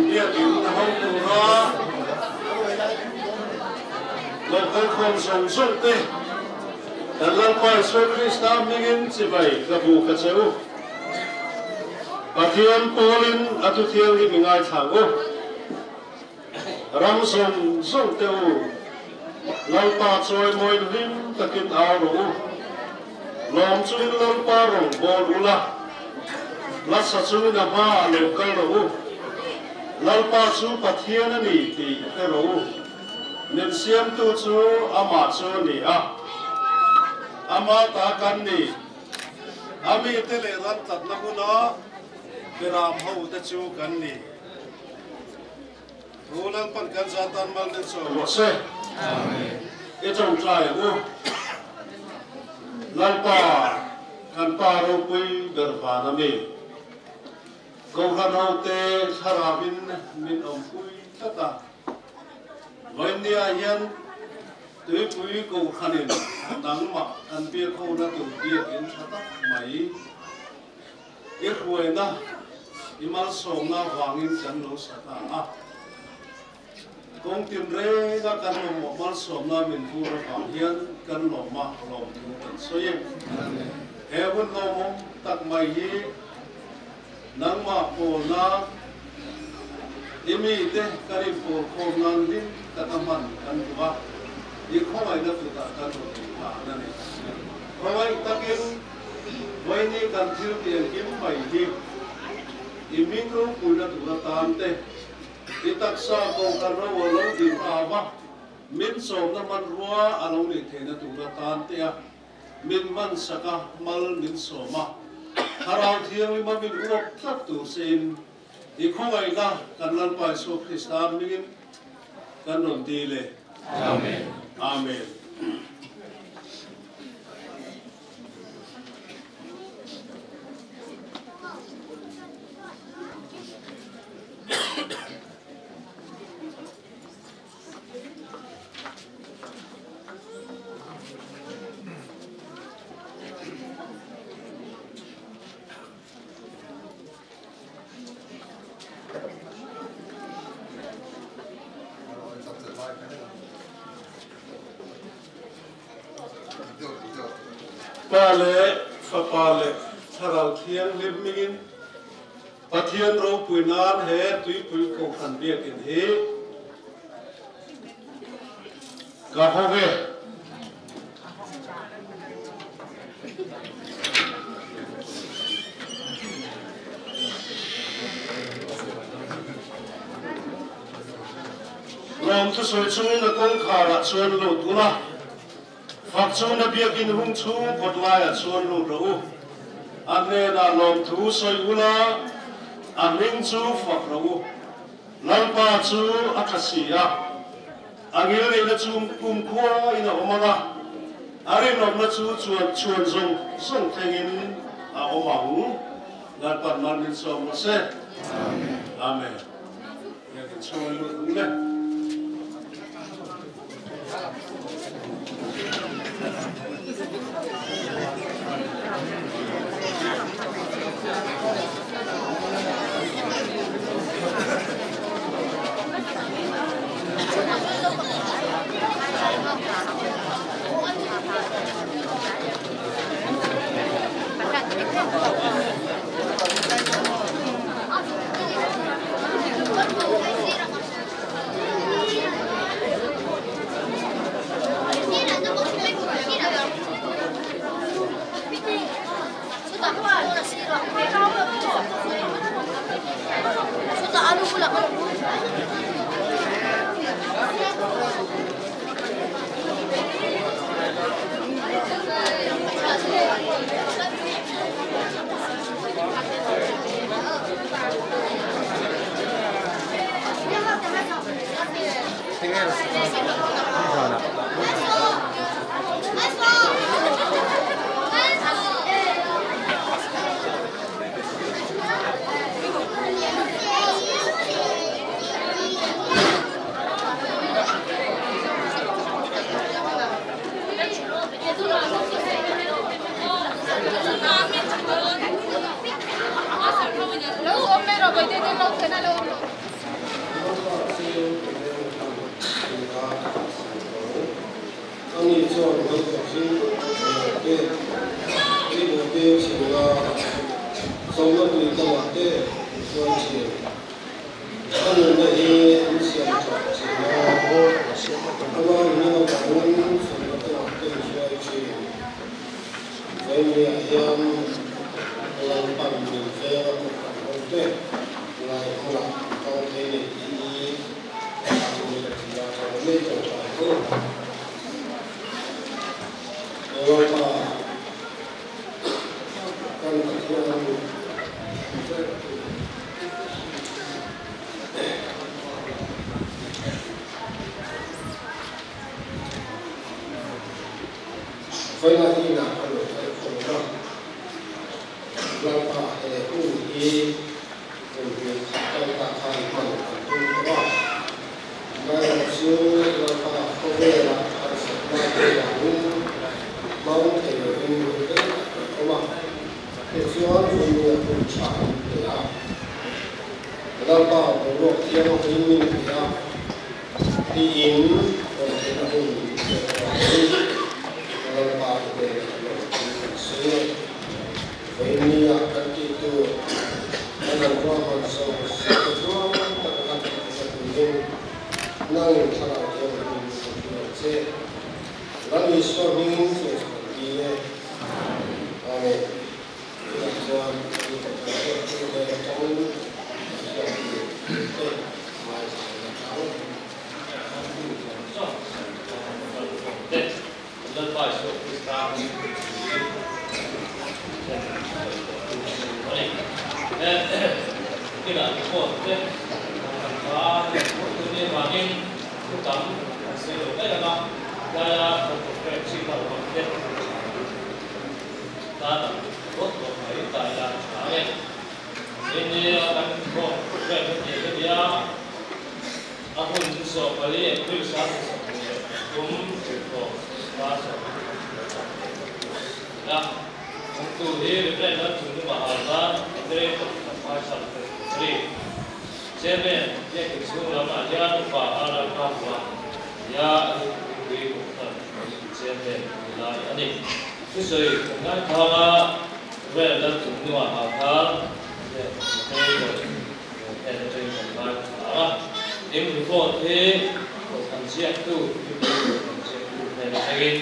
Biakinn hawng tura lo kalkhawm zawng zawng te kan Lalpa Isua Krista hmingin chibai ka bu ka che u. Pathian pawlin a thu thianghlim i ngaithla ang u. Ram zawng zawng te u, Lalpa chawimawiin hlim takin au rawh u. Lawm chungin Lalpa rawn bawl u la, hla sa chungin a hmaah lo kal rawh u. Lalpa chu Pathian a ni tih hre rawh u. Min siamtu chu amah chu a ni a, ama ta kan ni. A mite leh ram tlatna hmuna Beram hote chu kan ni. Thu Lalpan kan za tan mal min sawi rawh se. I tawngtai ang u. Lalpa, kan Pa ropui ber van a mi. Kohhran hote thlarauin min awmpui tlat a. Vawinia hian Tuipui Kohhranin nangmah kan biak hona tur biakin tha tak mai. I hruaina, i malsawmna vangin kan lo sa ta a. Kawng tinrenga kan mamawh malsawmna min vur avang hian kan lawm a, lawmthu kan sawi e. He hun lawmawm tak mai hi nangmah pawlna, i mite kan inpawl khawm nan hlim taka hman kan duh a, i khawngaihna kutah kan rawn inhlan a ni. Khawngaih takin. Vawiini kan thil tiang kim mai hi i hming ropuina tur atan te, i taksa ko kan ro a lo din ta va, min sawmna hmanrua a lo nih theihna tur atan te a min hmansak a, mal min sawm a, Thlarau Thianglima min uap tlat tur sein i khawngaihna kan Lalpa Isua Krista hmingin kan rawn dil e. Amen. Amen. Pa leh Fapa leh Thlarau Thianghlim hmingin Pathian ropui nan he Tuipui Kohhran Biakin hi ka hawng e. Lawm thusawi chungin a kawngkharah chuan lut ula, fak chungin a biakin hung chhung kawt laiah chuan lut rawh u. A hnenah lawmthu sawi ula, a hming chu fak rawh u. Lalpa chu a tha si a, a ngilneihna chu kumkhua in a awm ang a, a rinawmna chu chuan chhuan zawng zawng thlengin a awm ang. Lalpan mal min sawm rawh se. Amen. Biakin chhung i lut ang le. Ani chuan Lalpazing te, Teibo te chhimna, Sawmna tui kamah te chuan thin. A nunna hi an siam that thin a, ama hming avangin sawmna kawngah te an hruai thin. Vawinia hian Lalpan min veng a kohhran ho te ngai hmunah an kal thei nei tih hi Lalpa he hun hi Kum hnih khat kal ta khan hman kan tum tawh a, amaherawhchu Lalpa khawvelah harsatna te vangin hmang thei lovin hun rei tak kan awm a, tichuan vawinia hun tha min pe a, Lalpa boruak thianghlim min pe a, tiin rawn theihna hun min pek avangin Lalpa i hnenah lawmthu kan sawi a. Vawinia kan tih tur kan han ruahman zawng zawng te tluang taka kan tih theihna turin nangin thlarau thianghlim kan hmu ang che. Ram Isua hmingin chu chu kan ti e. Amen. Tunah chuan kan Pathian pek tu hnen atangin Pathian tih te ngaithla ila tang. Lalpa Isua Krista hming hi Pathian sawi tawh tu chu a ni. Kinah report te kan kha report tu nih avangin thu tam kan sawi lo daih ang a, tlaia kan programme chi kal bawk te tan ang rawt rawt mai ta ila a tha ang e. Nia kan report programme hi tih heti a. A hun 14 April 23 tirhkoh dar 12 a. Hmangtu hi Rev. Lalchungnunga Hautan, Federal Advisor Secretary, Chairman, Biakin chhung lamah hian Upa RR Kapua tia Mipui Kohhran Chairman ni lai a ni. Thusawi kan ngaithlang a, Rev. Lalchungnunga Hautan leh Federal Heng atangin kan ngai thla a, eng report hi kohhran ziaktu, mipui kohhran ziaktu hnen atangin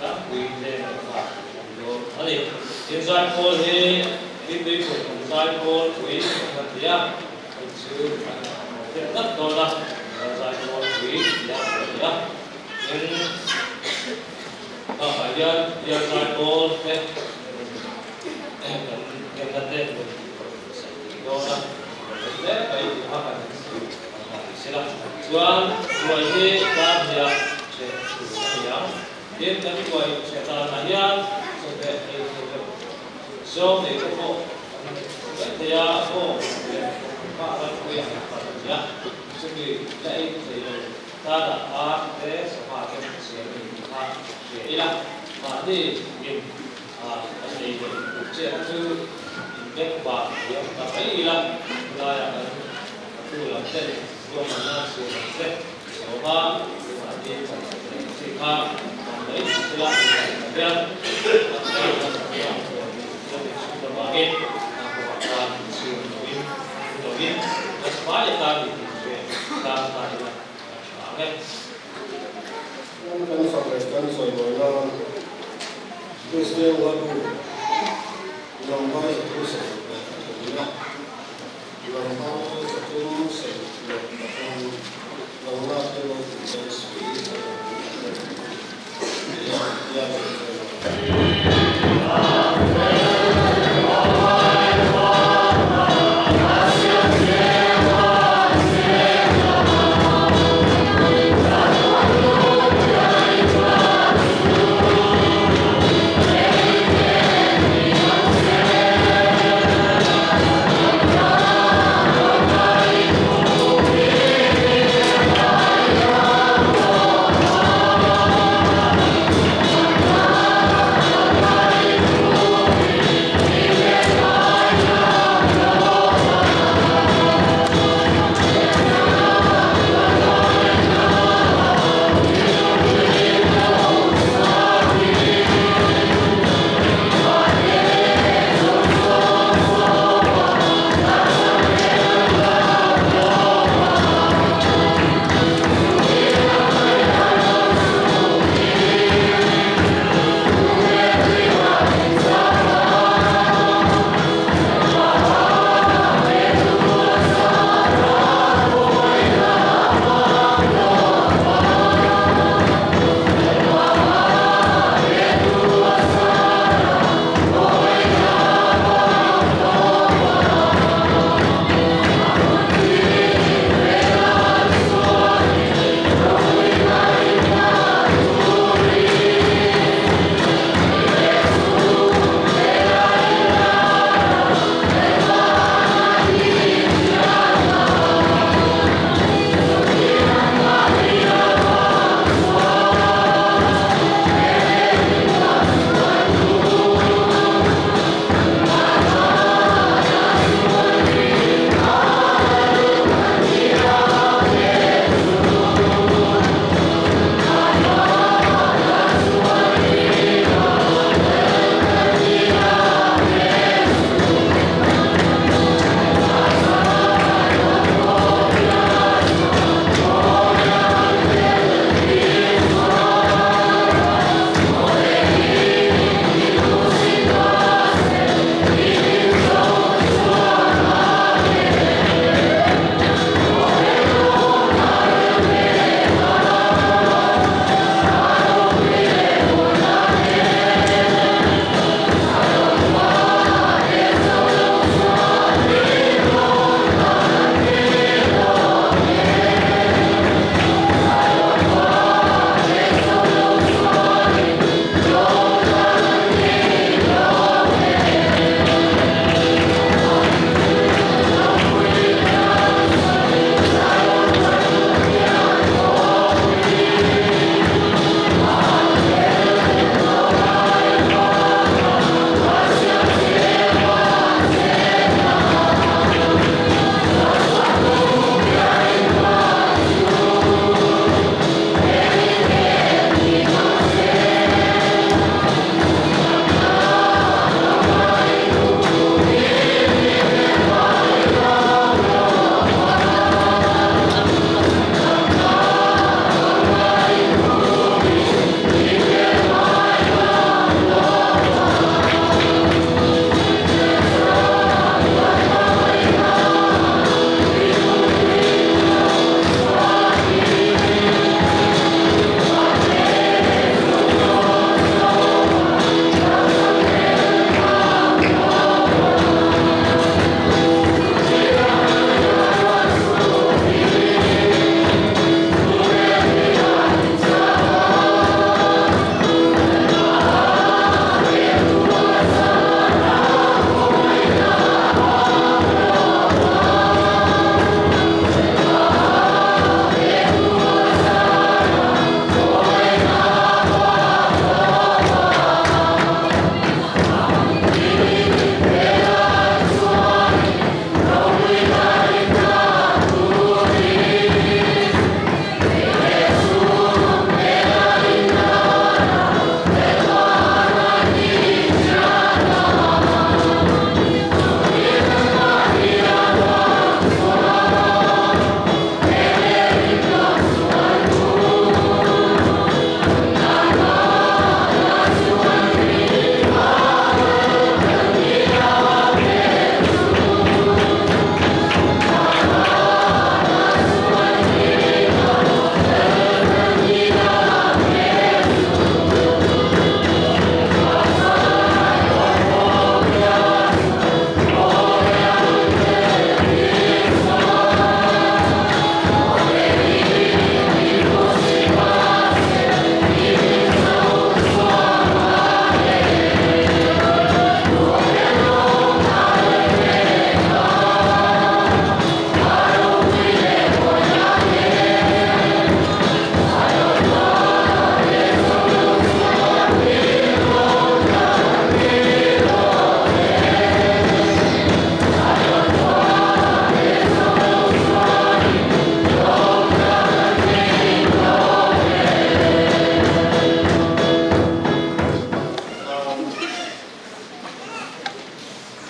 tlangpui te ngaihthlak an dawn a ni. Tin, zaipawl hi mipui kohhran zaipawl pui kan ti a, hei chu an hriat tlat dawn a, zaipawl pui tia kan ti a. Tin, bakah hian bial zaipawl te kan ngenna te Dawn a, kan hle mai tih kha kan han ti sela. Chuan ruai hi tan hian hreh tur a ni ang. Tin, kan ruai hreh danah hian chawhmeh ei thei loh zawng nei te pawh kan nei mai thei a, bawng leh kha a ram pui a han palh a ni a. Chumi la ei thei lo tanah ar te sangha te kan siam a ni tih kha hria ila, mahni in Kan ei leh input chiah chu inbeng vah thiam ta mai ila, khulaiah kan tu lam ten ruahmanna siam ang che sawm a, mahni chan chak leh ang chi kha kan mai ni sela hian kan tan a sakhuan chuan lo inchhung avangin a kawngah khan inchhir loin loin kan hmai atan inhre tlang ta ila a tha ang e. Ram kan fak leh kan sawi mawi nan Kristian hla bu Lambai 373 a Lambai 363 Nangmah te lo tih ten sawi a lo tih a lo tih a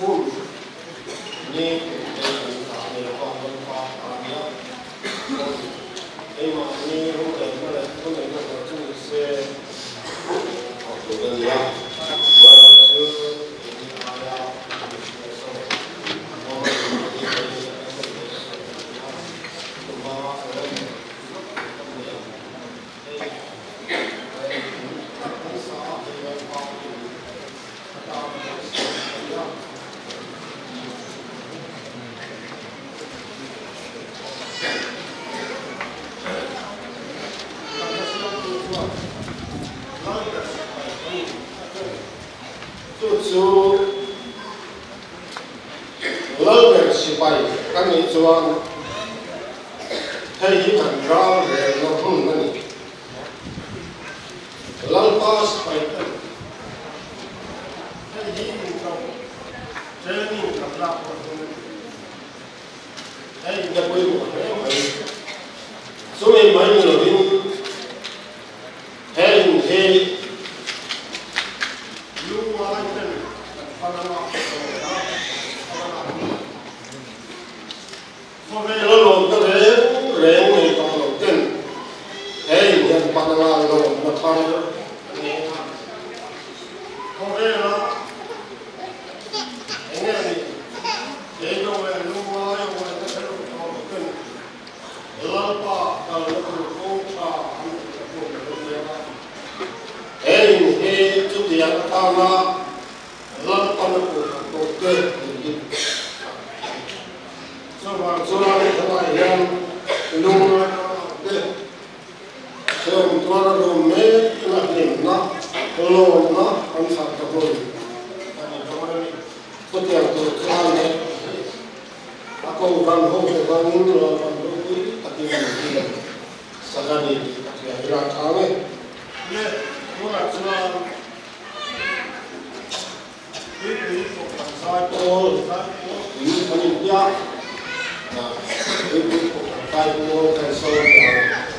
Hun ni tin te kan ta a ni lo va, Lalpa ta a ni a. Keimahni rorelna leh thuneihna hna chu ni se thawk tur a ni a, amaherawh chu keini aia mihring zawk Muhammad in hi keini a enkawl ve sawi a ni a, tuma rem vak tur kan nei ang. Hei rem kan sa a, hei Lalpa in a tan a siam a ni a. Chu chu Lalber sipai ka nih chuan hei hi kan ral relna hmun a ni. Lalpa sipai ten hei hi inko training kan lak na hmun a ni. Hei ka pawimawh hle mai. Chumi mai ni lovin he in hi lungngai ten kan pan anga lawmna a pan a. Khawvela lawmna reng reng nei tawh lo ten he in hian pan anga lawmna thar an nei a. Khawvela eng nge ni Keidawng leh lungngai uaina kher u tawh lo ten Lalpa kalna tur kawng tha an tih a pawh lo nia. He in hi chutiang atana Lalpan a puhkhat tawh te niin chuvang chuan helai hian lungngai tam ang te hrehawm tuar a rum mek ina hlimna, lawmna an chhar ta hmun a ni dawn a ni. Chutiang tur chuan he a kohhran ho te hmangin Lalpan ropui takin min hlim sak a ni tih ka hria ila chang e. Le, tunah chuan Tuipui Kohhran Zaipawl in kan inpiah a, Tuipui Kohhran Zaipawl kan sawi teh ang.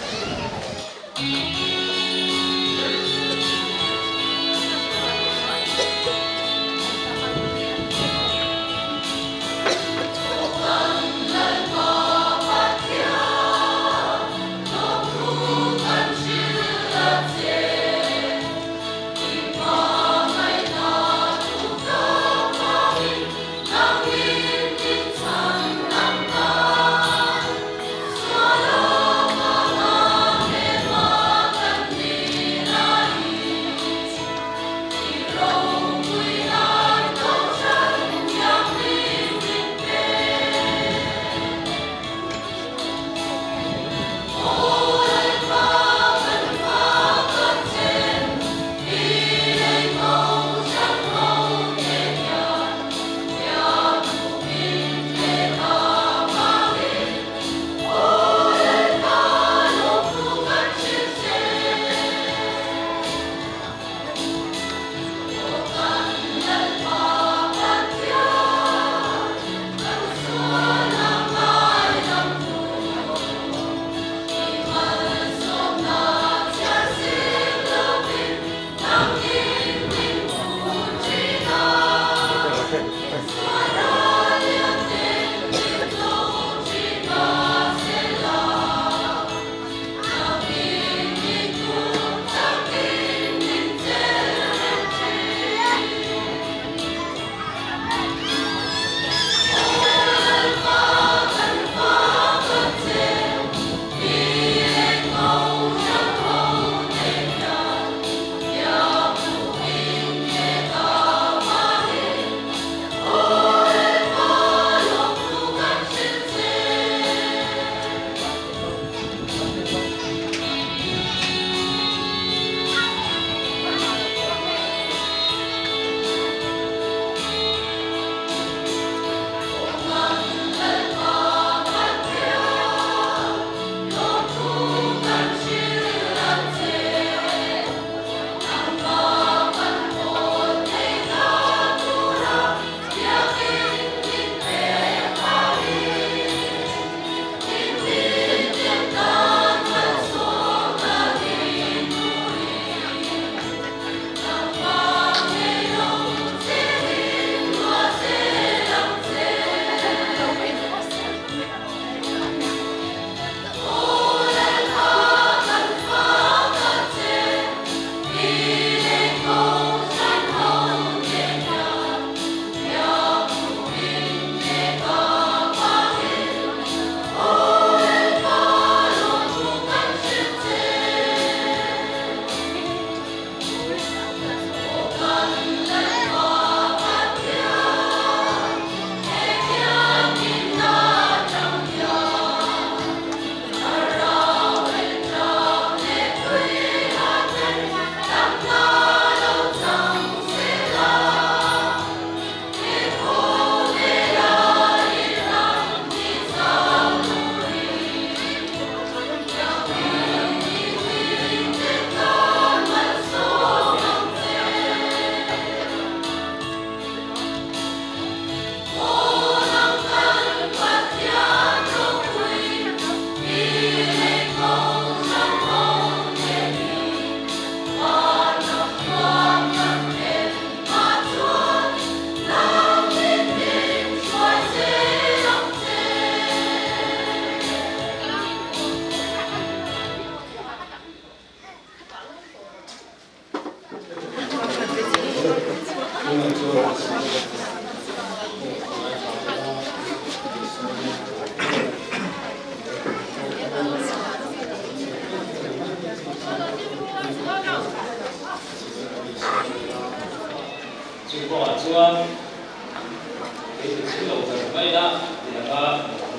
Kei chu lo ber mai a ti anga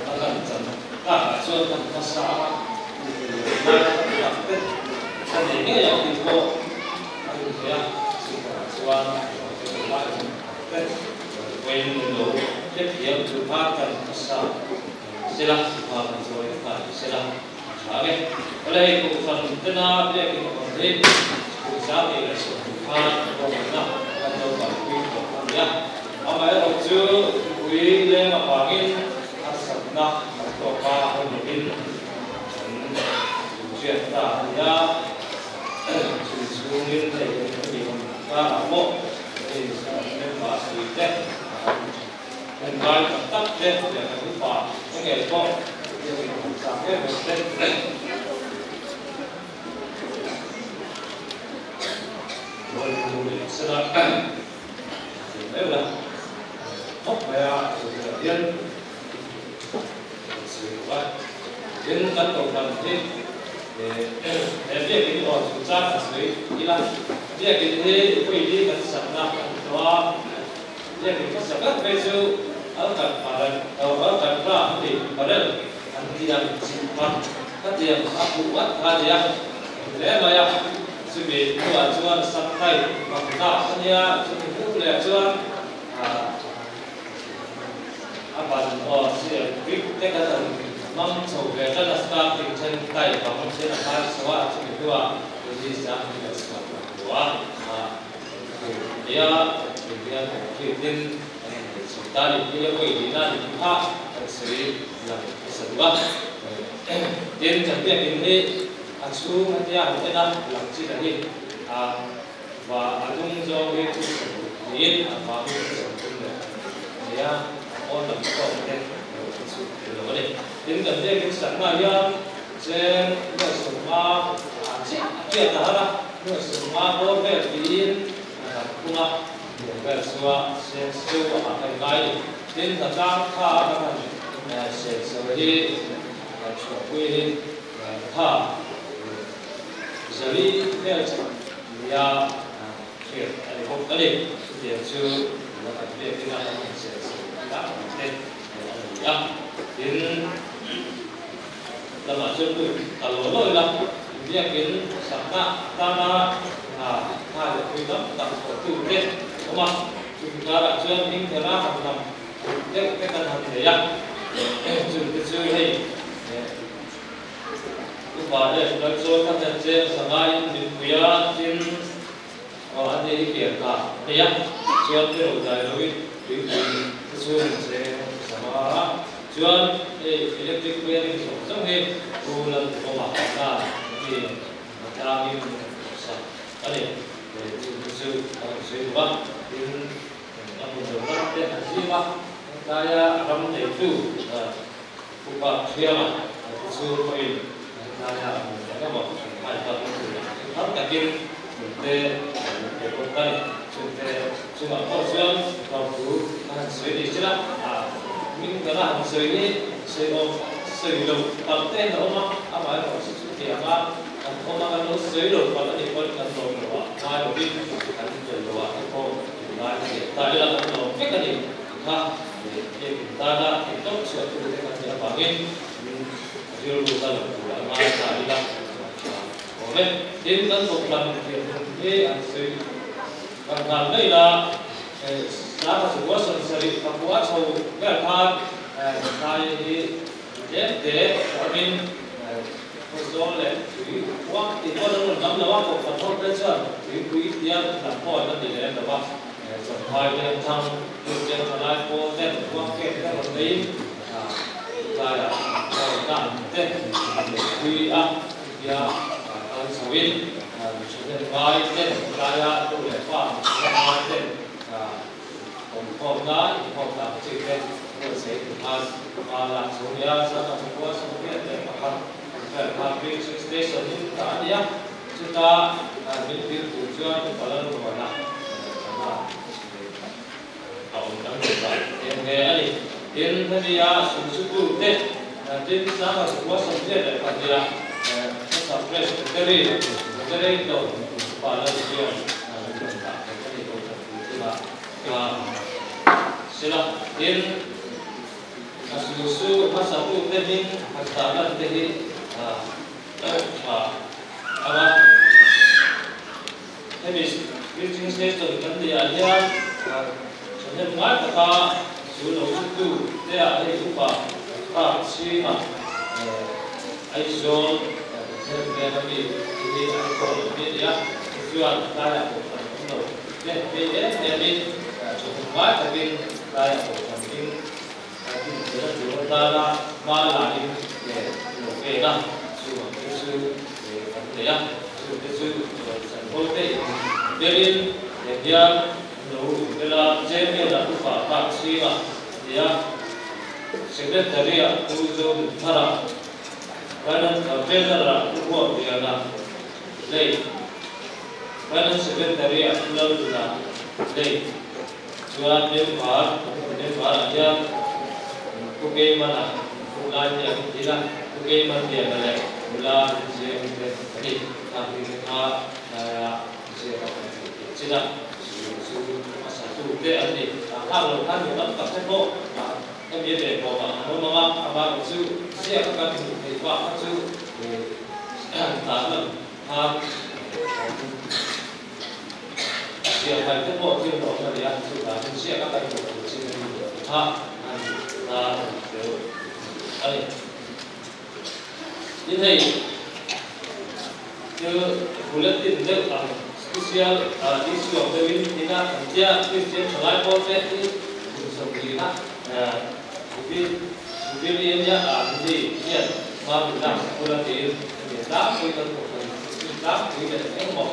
a kan chan takah chuan kan hmasa a, lai tak te ka nei ngei ang tih pawh a rin theih a, chuvangah chuan lai te vawiin lo hrethiam tur khan kan hmasa sela, kha kan zawi nghal sela a tha ang e. Awle hei Kohhran tena biakin awm hi kum sang leh 20 khan ruahmanna kan lo kalpui tawh a ni a. Amaherawh chu thupui leng avangin harsatna kan tawk a, hawn lovin kan inhriat ta a ni a. Chumi chhungin hei kan hemi awm karah pawh hei member suite Kan ngai tak tak te leh kan upa te ngei pawh biakin kan chak em em te. Rawn hmu leh sela tih mai ula khawp mai a chuvangah hian kan sawi duh a. Tin, kan kohhran hi he biakin aw chungchang kan sawi ila, biakin hi vawi kan sakna a ni tawh a. Biakin hmasa ber phei chu Alcantara Alcantara an ti barrel an ti a chim kha khatiang a phuh ngat kha a nia hle mai a, chumi hnuah chuan Santai pakhatna a nia, chumi hnu leh chuan a ban aw chiah brick te kan han hmang chho ve tan a, starting then tai bang then a khai chho a, chumi hnuah police a an la chhuah ta hlua a. Nia, tih hian kan hriatin kan inneih chho ta a ni. Hei a vawi lihna a ni tih kha kan sawi lang hmasa duh a. Tin, kan biakin hi a chhung a tia han en a, lang chin a hi a va a dum zawng hi chu sa duh niin a vang hi chu sa dum leh a nia, a pawn lam tawk te erawh hi chu a tel lo a ni. Tin, kan biakin sakna hian cheng nuaih sawmnga a chiah a tiat a har a. Nuaih bawr vel tiin a kan phung a, hmuh vel chua sen seu a kan ngai ni. Tin, hnatlang kha kan han sen seu hi kan chhuahpui hi kha zali vel chak nia hriat a ni bawk a ni. Chutiang chu la kan pek ina kan han sen seu tak te a ni a. Tin, Lamah chuan pui ta law law ila, biakin sakna tana hna tha leh pui tam tak thawhtu te awm a, chumi karah chuan hming thera han lam deuh te kan han nei a, chung te chu hei upa leh lalchawi kha hian cheng sangaiin min pui a, tin aw an nei hi pian ta a nei a, chuan te ro dai loin tuipui te chu min cheng sanga a. Chuan hei electric wiring zawng zawng hi Pu Lalduhawma khan mi tlangin sak a ni. Chu te chu a rawn sawi duh a, tin a hmun lo tak te an zim a, henglaia ram neitu Upa Thianga te chu pawhin henglaia a hmun eng emaw hai tak na tur thar takin hmun te a lo pe bawk a ni. Chungte chungah pawh chuan hlauhthu a han sawi ni chila a hming danga han sawi hi sawi awm sawi lo palh te an awm a, amaherawh chu chutianga kan awm a kan lo sawi lo palh a nih pawn kan lawm lo ah ngai lovin kan tel lo ah te pawh tunlai a nih ta ila kan lawm vek a ni tih kha biakin tana theihtawp chhuah tu te kan nih avangin rilru na lo tur a ngai ta ila a tha awm e. Tin kan kohhran thianghlim hi an sawi kan nghal mai la, Sangha chukua sawmsarih pakua chho vel khan hnai hi tlem te awmin khawzawl leh tui khuang tih pawh an rawn lam lo a, kohhran ho te chuan tuipui tial lam pawh an la ti lem lo a, Champhai Lengthang, Lungcheng Thalai pawl ten khuang kek te rawn neiin tlaiah hawlna te an neihpui a, chutia kal chhoin Mihring ngai ten tlaia nu leh pa mihring ngai ten awmkhawmna inkhawmna ang chi te buatsaih tur khan hma lak chho nia Sangha chukua 81 vel khan Preaching Station in dah a ni a, chuta min dil tur chuan upa Lalruana Sangha a awm tam lo ta em nge a ni. Tin, hemi a sumsutu te tin Sangha chukua 72 ah hmasa Presbytery Moderator Upa Lalzian min rawn dah vek a ni. Kohhran puitlinga ka Sela, tin, a sulsu hmasatute hming han tah lan te hi a tha ang a. Hemi preaching session kan neih ah hian thahnem ngai taka sul lo zutu te ah hei upa Park chhingah Aizawl Bethlehem veng ami te hi an kawng lo mi a ni a, tichuan tlaiah pawh kan awm lo te phei em em in thahnem ngai takin tlaiah pawh kan ding kan inhmuhna tur atana hma la in lo pek a, chuvang te chu kan nei a, chute chu chanvo te in belin he hian an lo inbel a, Chairman-a upa Park chhingah a ni a. Secretary-ah Pu Zohmunthara, Finance Treasurer-ah Pu Huapliana, late, Finance Secretary-ah Pu Lalhuna, late, chuan member, member-ah hian Pu Keimana, Pu Laite ang in a, Pu Keiman Liana leh Nula Rinziang te a ni. Khang hi te kha tlaiah ziak a kan tih tih chin a, chu chu hmasa tu te an ni. A nghak lo khan mi tam tak te pawh hemi a ve bawk a, an awm ang a, amaherawh chu ziak a kan hmuh theih bak kha chu tan lam khan ziak hai te pawh thil hlawm a ni a, chuvangin ziak a kan hmuh theih chin a ni tih kha an tan deuh a ni. Tin hei thil bulletin deuh ang special issue ang deuhin ina an tia Christian thalai pawl te hi kum 40 na Jubilee ania an ni hian hma min lak sak ula tiin hemi tlangpui kan kohhran tlangpui leh engemaw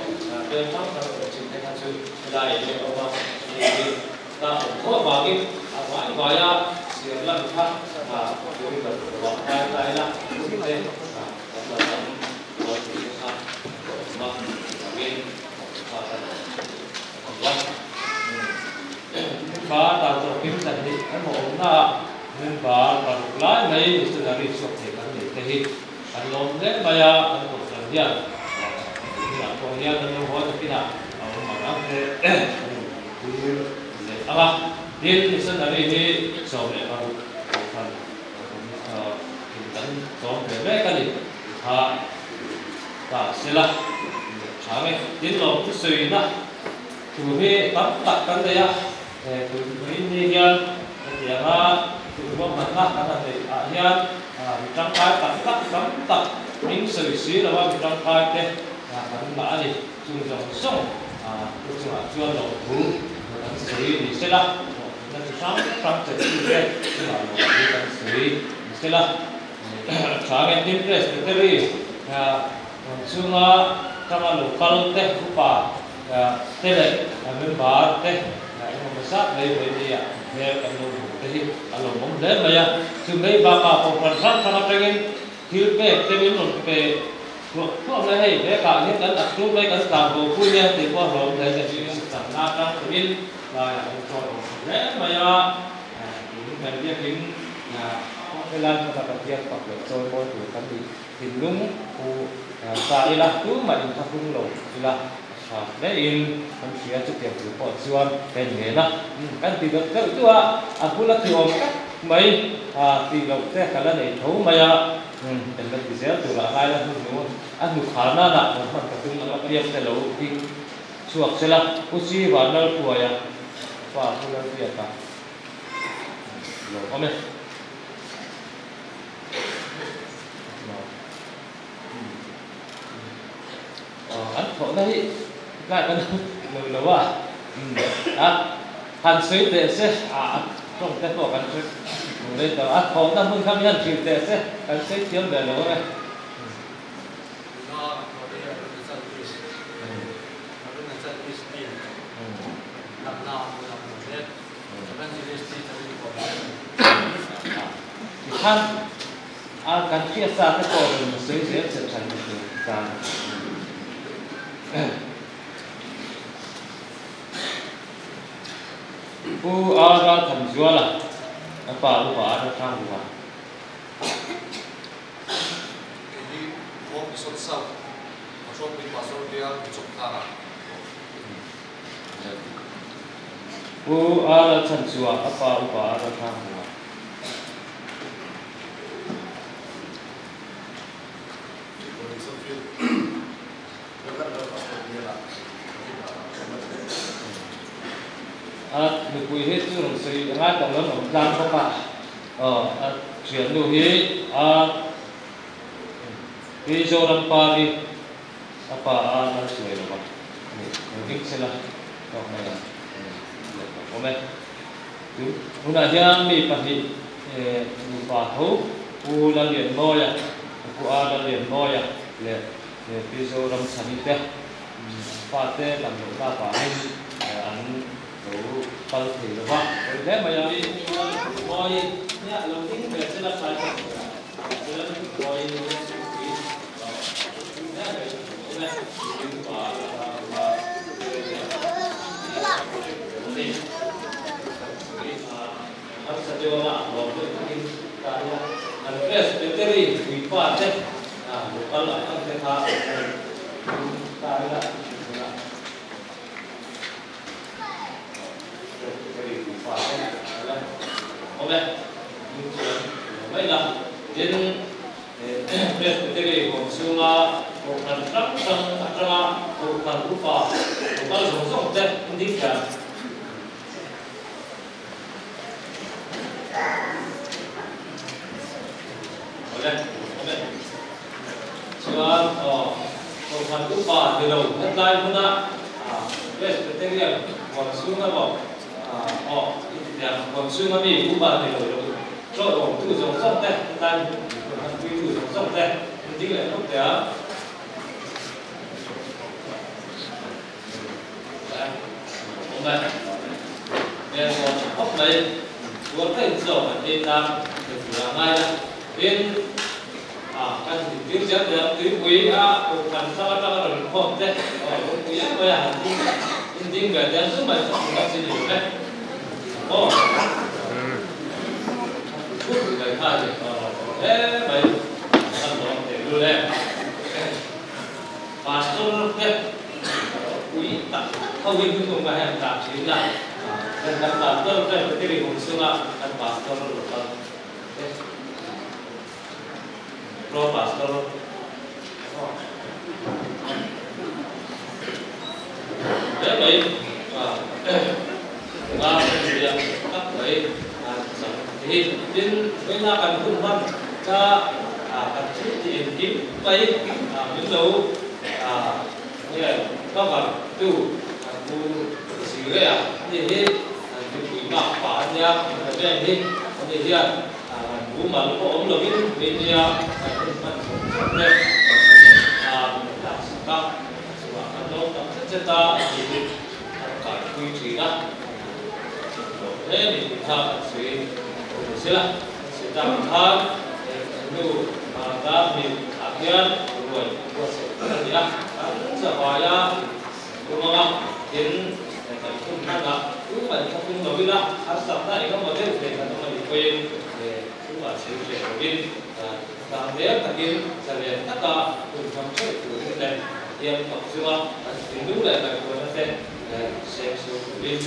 bial hrang hrang chanchin te kha chu helai ah hian a awm a hei hi Ta awm tho avangin a vai vaia siam lan kha tui kan ruah lai ta ila hun te kan la tam dawn tih te kha ka awm a, chuvangin kha kan awm a ni a. Member dan zawh kim zan hi emaw awmnaah member 6 lai mai missionary chhuak thei kan nei te hi kan lawm hle mai a, kan kohhran hian tunah pawh hian an lo haw takinah a awm ang ang te kan intir leh ang a. Tin, missionary hi 16 kohhran in kan tlawm ve mek a ni ti kha ta sela tha nge. Tin, lawmthu sawina thu hi tam tak kan nei a, tun mai ni hian hetianga thuhmuahmanna kan han neih ah hian mi tangkai tak tak tam tak hming sawi si lova mi tangkai te kan ngah a ni. Chung zawng zawng te chungah chuan lawmthu kan sawi ni sela, hlawhtlinna chi hrang hrang chettu te chungah lawmthu kan sawi ni sela. Tha nge tin Presbytery chhunga tanga lo kal te upa te leh member te engemaw zat mai vawi nia hmel kan lo hmu te hi a lawmawm hle mai a. Chu mai bakah kohhran hrang hrang atangin thil pek te min rawn pe thuah thuah mai hei vekah hian kan ak tum mai kan tlan bo pui nia tih pawh a hlawm hle te hi chakna atang turin laiah min chawi awm hle mai a. Tun kan biakin helai hmuna Pathian fak leh chawi mawi tur kan nih thinlung pu ta ila tumah inthlahrung lo ila a tha hle in kan hria chutiang tur pawh chuan ka inngen a. Kan ti dawt deuh deuh a, a bula ti awm tak mai tih loh te ka la nei tho mai a, kan la ti zel turah ngai la hnu hnu a hnu khar nana rawn hman ka tum ang a piang te lo hing chhuak sela Pu Si Vanlalhruaia pa Pu Lalbiaka lo awm e. An thawhna hi tlai kan lo lo a, a han sawi teh se a tawng te pawh kan hre hmu rei tawh a, thawhna hmun kha mi han hrilh teh se kan sawi thiam ve lo ang e. Tikhan a kan hriat sa te pawh rawn sawi zel che than ni tur tan. Pu Ara Thanzuala, a pa upa Ara Hrangruha. Kei hi Home Mission South, Hrawkpui Pastor Bial Chawpthanga. Pu Ara chan chua a pa upa Ara thang hmu a. A nupui hi chu rawn sawi a ngai tawh lo an awm tlang bawk a, aw a thiannu hi a Pi Zorampari a pa a lal chuai lo va a ni. Lo ding chhela tawk mai ang a ni leh tawh awm e. Tun hunah hian mi pahnih nupa tho Pu Lallianmawia, Pu A Lallianmawia leh Pi Zoramchhani te an fate lam lohna avangin an lo kal thei lo va, pawi hle mai a. Mawi hniah lo ding ve chela tlai ka hmu a, chuan mawi pui hle mai awm e, ding pa a ni. Harsa deuh anga a hlawm deuh takin ta ila, an Presbytery puipa te local atang te kha ta ila. Awm e, ding chuan lo mai la. Tin, Presbytery huam chhunga kohhran hrang hrang atanga kohhran upa lo kal zawng zawng te an ding hian. Awle, awm e. Chuan aw, kohhran upa ni lo hetlai hmuna Presbyterian huam chhung emaw aw intiang huam chhunga mi upa ni lo lo tlawh awmtu zawng zawng te hetlai hmun kohhran puitu zawng zawng te an ding leh hlawk teh a. Awm e, hmel mawn tha khawp mai, tuar ka inzawm an ei tan ka tur a ngai a, tin a kan intir zel zel tuipui a kohhran hrang atanga rawn inkhawm te aw lungpui em mai a han ding inding ve te an chu mai chu hmuh chi ni lo ve aw thut mai kha ni aw hle mai kan lawm teh lul e. Pastor te pui tak tak ho in tum a heng tah thin a, heng kan pastor te Pathian hum chunga kan pastor local te pro pastor hle mai nga riak tak mai chang hi tin vawiina kan hun hman ka kan thil tih engkim mai min lo nge cover tu kan pu zir a ani hi mipui mak pa ania ka veng hi ani hian mumal pawh awm lovin media kan hun hman zawng zawng te min laksak a chungah kan lo tam zet zet a ani hi kan kaipui thin a lawm hle ni tih kha kan sawi ni sela kan sawi tak ang khan nu dar hnih ah hian ruai buatsaih tur a ni a kan zavaia tum anga tin kan hun hman ah tumah in kha tum lo ila harsatna eng emaw deuh thei kan awm a nih pawhin tumah chheu hreh lovin tlangnel takin zalen taka hun hmang theuh turin leh Pathian fak chunga kan thinlung leh ngaihtuahna te seng sual turin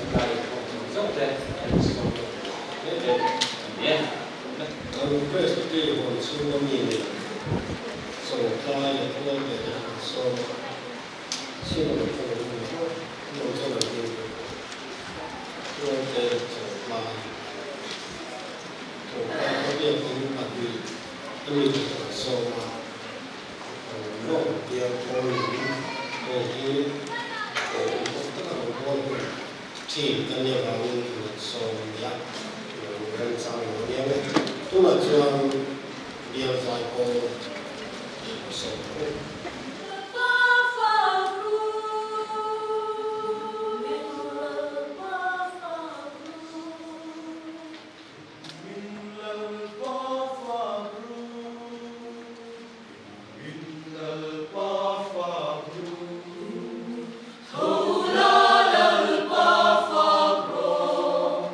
an la inkhawm zawng zawng te an sawm lawk hle hle a ni e. Kan Presbytery huan chhunga mi leh chawngtlai leh pualte te an sawm a, chhim a lo thleng an ni fo, an lo thleng an ni fo. Pualte chawngtlai, chawngtlai khawbiak in pahnih a mi te an sawm a. Lawk bial pawl in hei hi awm taka lo bawl hun thin a nih avangin an han sawm a nia, lo remchang lo aniang e. Tunah chuan bial zai pawl a sawm ta u. Min Lalpa fak ru. Min Lalpa fak ru. Tho la Lalpa fak rawh.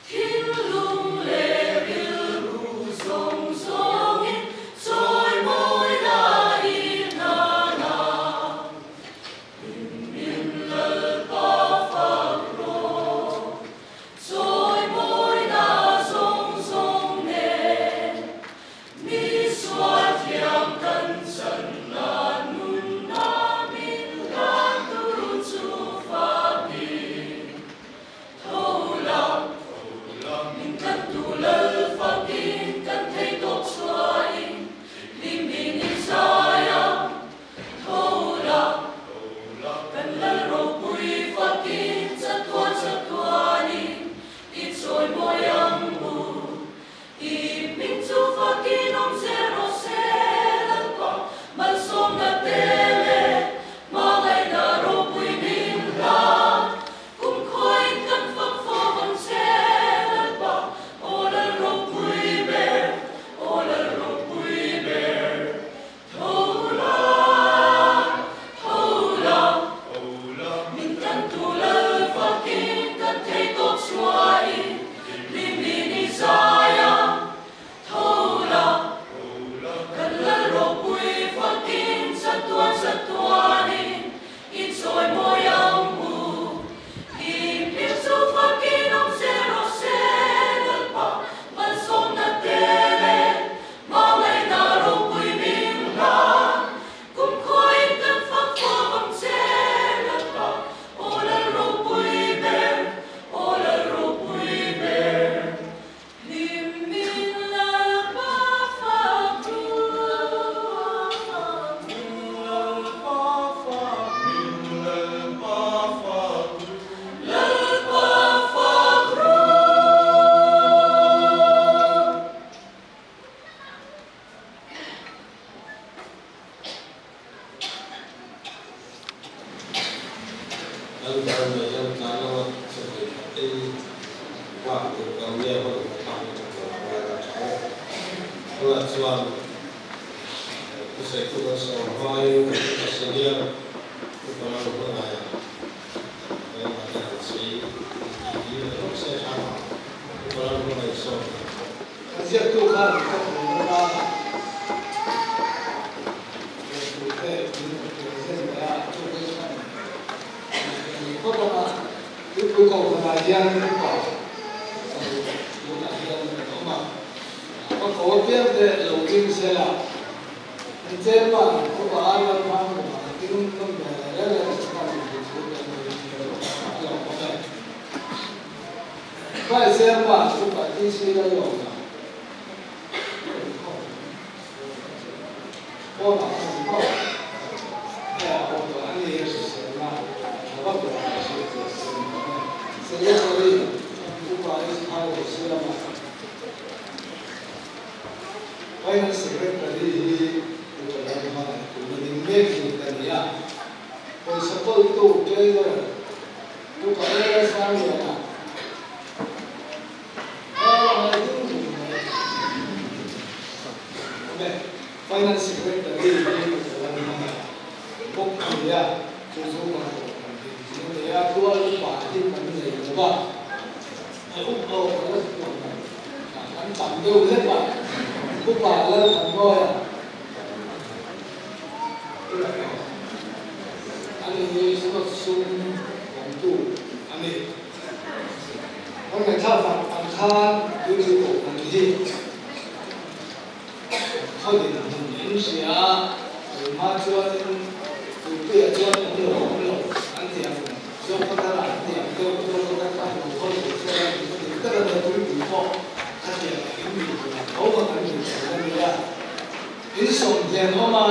Thinlung leh rilru zawng. Nia hun thlak ni tha tur a ngai ta tha e. Tunah chuan thusawitu kan sawm hmain kan upa senior upa ram hmangaih engmah te han sawi tih hi a lo se tha a, upa ram hmangaih sawm tha. Kan ziaktu khan ka hmu rama lehkhabu te min rawn present leh a, chu te khan ni phawt ang a, Tuipui Kohhranah hian upa paruk tunah hian kan awm a, ka ko apiang te lo ding sela, an chairman upa Arlan Hmangkumah a ding ngam ve reng reng se khan inthlan thu kan nei a lo awm e. Vai chairman upa TC Lalawna Pawnah khan maw haiah awm tawh a ni hriselna tha vak lo ang hriat tur a ni awm e. Secretary Upa Ishmael Rosiama Finance Secretary hi Upa Lalhmana tuna ding mek hi ka ni a, pawisa kawltu Treasurer Upa Lalsangliana Finance Secretary hi ka lo hmang a, bawk a ni a, chu chu kan kohhran din chu a ni a, tual upa hi kan nei lo va, a up ho ka la tuam lo, kan tam deuh hlek a, upa Lalthanmawia a ni hi Scott sum awmtu a ni. Kan ngaihthlak vang ang khan tuipui kohhran hi khaw din hmun in hria a, tunhma chuanin tuipuiah chuan awm lo awm lo an ti ang, Zokhawthar ah an ti ang deuh, Zokhawthar khan lo khaw lo chuan an ti dik tak a nia, tuipui pawh khatiang in ni tur ang tho kha kan ni thin a nia. In sawmhlian awm a,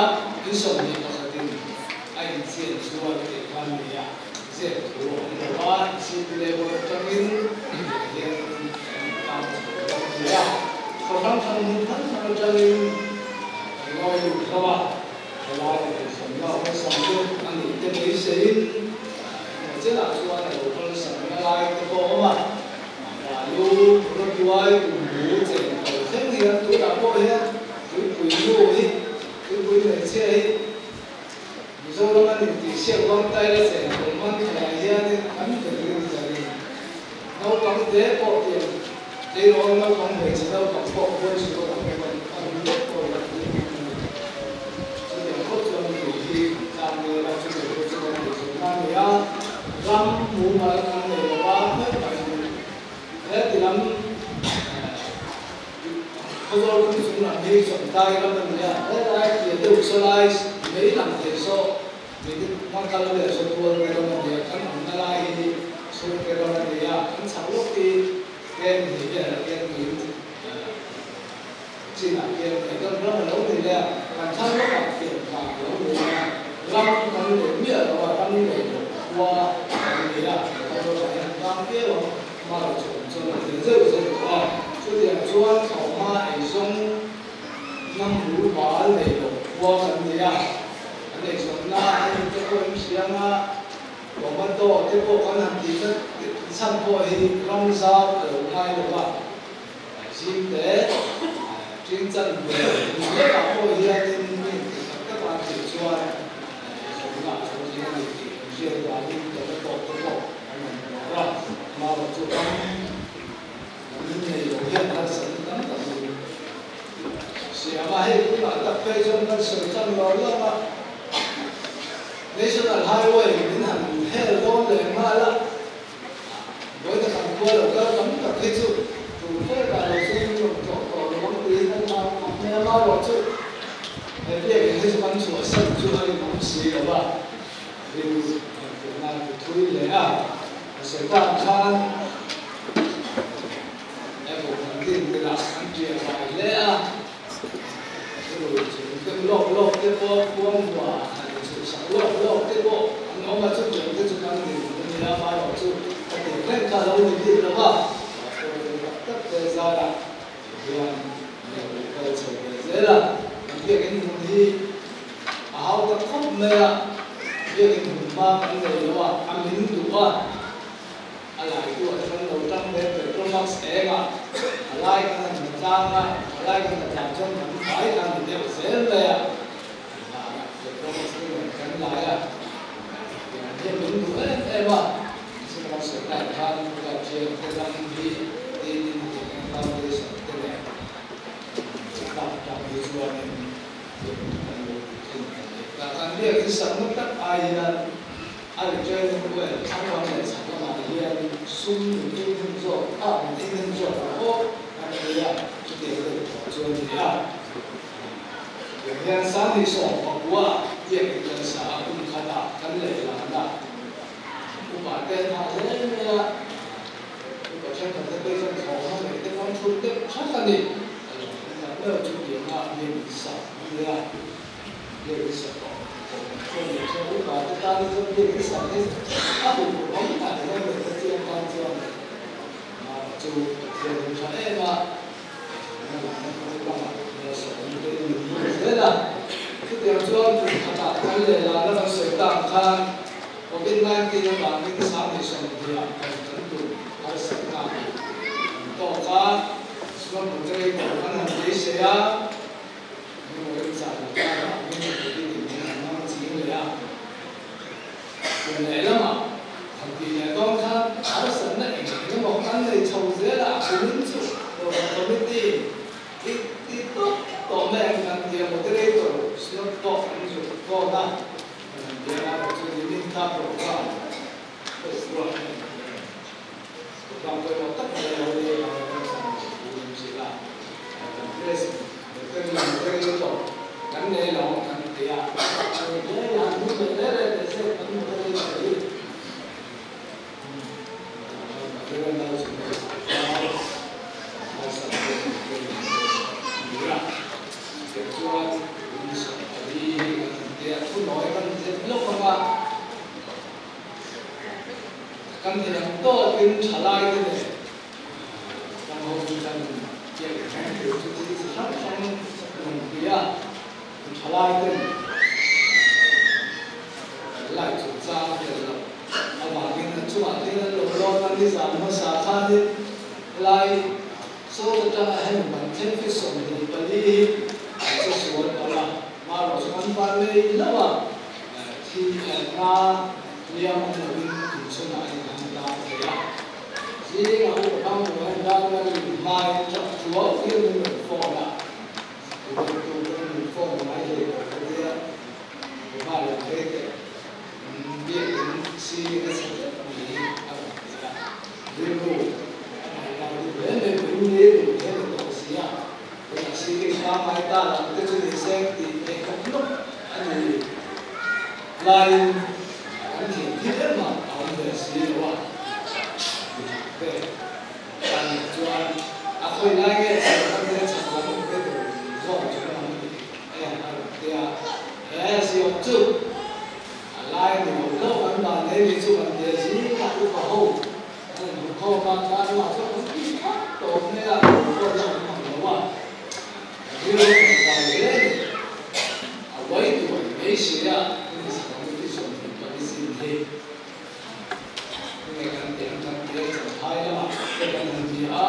in 21 in a inchian chuan tih kha a nia. Zep thu a awm lo a, city level atangin tiang hian kan intan chho dawn a ni a. Khaw hrang hrang hmun hrang hrang atangin kan ngawi lut hlauh a, thalai leh inhawmna awlsam chu a nih te beiseiin engemaw chenah chuan a lo awlsamna lai te pawh a awm a. Balu, Rawtuai, Tumbu, Chengkawl thleng hian tunah pawh hian tuipui nu hi, tuipui hmeichhia hi, Mizoram an intihsiak dawn ta ila cheng kawl man thlaiah hianin an berin ka ring. Naupang te pawh tiang tleirawl naupang hmeichhe naupang pawh Boys road ah pawh an pan vek pawh ila tih a ni. Chutiang khawp chuan tui hi tlang nel a, chutiang pawh chu kan eizawnna a ni a, ram mumal kan nei lo a, hmel mai ni. He ti lam Khawzawl kawng chung lam hi Chawngtlai ram a ni a, helai tia deuh saw lai mei lang thei saw mi hmang kal vel saw tual te ram a ni a, kan awmna lai hi chhungte ram a ni a, kan chhak lawk hi ken hnih vel ah khian tui chinah khian kan ram a lo ni leh a, kan thlang lawk ah fian vang a lo ni leh a, ram kan nei miah lo a, ram nei lo khua kan ni a, khawzawl ah hian tlang viau ang. Hmar chhawm chuan a tel zeuh zeuh tawh a, chutiang chuan thlawhhma eizawng hnam bul bal nei lo khua kan ni a, kan eizawnna a ni te pawh in hriang a, tomato te pawh kan han tih tlat chhan pawh hi ram zau a lo ngai lo va, zim te ṭing chan ve hmun lekah pawh hianin mi intih tak tak a tih chuan eizawnna a lo tling a ni tih kan hriat vangin tomato te pawh An rawn buar a, amaherawh chu ram kan nei lo hian harsatna tam tak min siam a, hei tunah tak phei chuan kan sawi tan lo lawk a, National Highway min han hel dawn leh nghal a, vawiin kan khua lo kal tam tak hi chu tur fekah lo chuan min rawn tlawh tawh lo ang tiin an hlau khawp mai a, amaherawh chu he biakinn hi chu kan chhuahsan chu a rinawm si lo a. Rilru ngaihtuahna a ti thui hle a, a sawi tak khan Apple kan din tirah an ṭiah fai hle a, rilru chung tem lawk lawk te pawh khuang hua han inchhuhsak lawk lawk te pawh an awm a, chutiang te chu kan din a ni a, amaherawh chu ka tih reng kha a lo ni bik lo va, pastor te tak tak te zarah hian an lo kal chho ve zel a, kan biakinn hmun hi A hau ta khawp mai a, biakinn hmun hma kan nei lo a, a min duh a, a laitu a hran lo tang ve petrol. Petromax eng ah thalai kan han la tlang a, thalai kan la tlan chuan kan fai kha a ni deuh zel mai a, vanah Petromax te nen kan lai a, tiang hian min duh em em a, Mizoram kan sawi lai khan Ruathian te ram hi tin Tiang Foundation te nen tlak tlang hi chuanin kan lo thin a ni. Tah kan biak hi sakna tak ai hian A returning well thlang lam leh chhak lamah hian sum min ei hnem zawk a, min ei hnem zawk ang aw kan ti a, chutiang deuh tawh chu a ni a. Tiang hian Sangni sawm pakua biak in kan sa a, kum khatah kan leh lan a, upa te an hah hle mai a, upa thenkhat te phei chuan thlawhna neih te pawh an thut deuh thak a ni. A lo thleng tak meuh chutianga biak in sa a ni a. Biak in sak tawh tawh chuan leh chuan upa te tan hi chuan biak in sak hi a hun tur awm tak hian leh te chiang tan chuan chu Pathian hun tha em a, na lam lamah malsawm te in min hmu zel a. Chutiang chuan kum khatah kan leh lana kan sawi tak ang khan Covid 19 avangin Sanghnih sawmhnih ah kan kan tum harsatna kan tawk a, small moderator kan han beisei a. Kan thiam tawkin thalaite leh kan hotu chuan biak in thleng tur chu thil chi hrang hrang rawn ti a, thalaiten kan lai chung chang tel loh avangin a chungah hian an lo lawm a, nizan hmasa khanin helai Sawt atanga hemi ban thleng fi 24 hi an che sual palh a, marawh chu an van lei hlauh a, thi na Hliam awm lovin inchhunah in an tan thei a. Zingah upa bang lo en dan la rin hmain tap thuau hian min rawn phone a, tupek tu pawn min phone ngai hlei lo ka tia, upa leh phei teh biak in ceiling a chhe tlat ni hi a rawn ti a, rilru a ngaihdan duh hle mai pawhin ni duh hle ni tawh si a, tunah ceiling pangngai ta lam te chu ni se tih theih khawp nawk a ni. Laiin kan thiam thil emah a awm ve si lo a, te kan nih chuan a khawi lai nge chhel kan te chhak lam awm ve tur zawk chung lam ni e a rawn ti a, he siam chu a lai ni lo lo kan van nei ni chu kan tia zingah upa ho kan inhmu khawm a, tlangah chuan kan ti thak tawp mai a, pawh chu an hmang lo a. Rilru kan kai hle a ni. A uai tuai mai si a, hemi sakawng hi 24 zin hi tunge kan tih ang kan tia Champhai lamah te kan han ti a,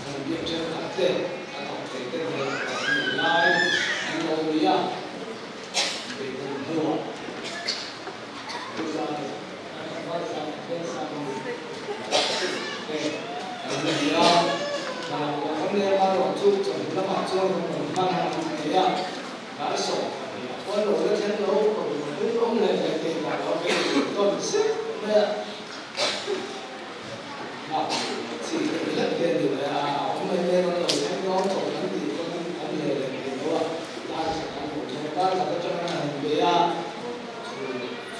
kan biak thenkhat te a thawk thei te hmel kan nei lai an lo ni a, beidawng hnuah Puja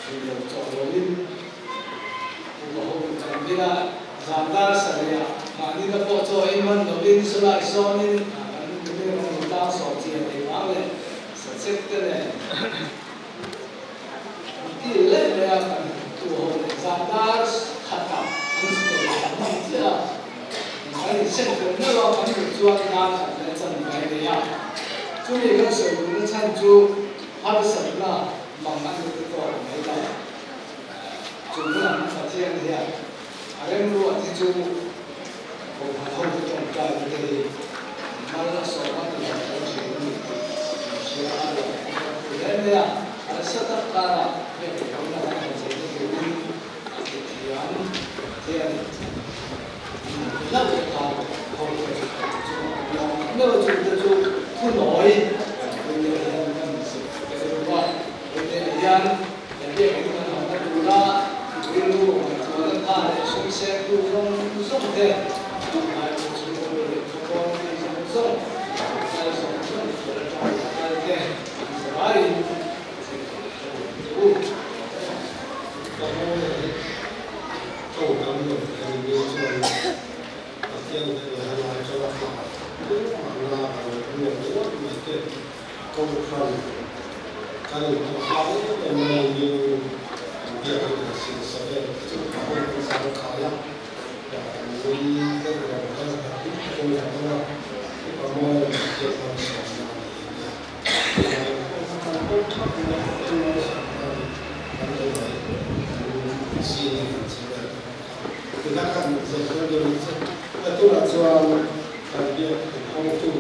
Chhun lo chawh loin upa ho in kan vil a, zan dar sarih ah mahni na pawh chaw ei man lovin sulai sawnin kan mi rawng lo tlang sawm chi a nei vang leh sachek te nen an til leh mai a, kan tu ho leh zan dar khat ah an step ah an hmang chiah a, kan insem fel meuh a, kan duh chuan dar khat leh chan mai a nei a, chumi kan sawi duhna chhan chu harsatna Mang an ni tawk mai lo. Chung lam Pathian hian a remruat hi chu Kohhran hote tawngtaina te hi mal a sawm a ti lo thin a ni tih kan hria a, lo kan phu hle mai a, harsa tak karah biak inhawng laka kan cheina turin a ti thiam Pathian an han ti hlauh leh kha hote chu a lawm tak meuh a, chungte chu thunawi kan puite hian kan zir ka duh a, puite hian kan biak in kan hawnna tura rilru ngaihtuahna tha leh sum sengtu zawng zawng te, tunlai pawh chhungkaw leh khawpawn mi zawng zawng, tunlai zawng zawng sual atang tunlai te an zavaiin zir theih ka duh che u. Ka hmawng hi tawngkam lo a ni mi chuan Pathian te leh a lai chuan a hla tumah lak a lo awm lo ringawt mai te Kohhran kan inhmu hlau em em mai a ni kan biak in kan sin sak em te chu ka hawi kan zang khai a, kan nui deuh lo kan han hlim takin kan awm a, upa mawi leh Pathian malsawmna a ni nia. Tunlai khawpa kan hawi thap mai Pathian malsawmna a ni kan ti mai kan zing in kan che vel te pawh kha tikha khan zir fel deuh in che a tunah chuan kan biak inhawngtu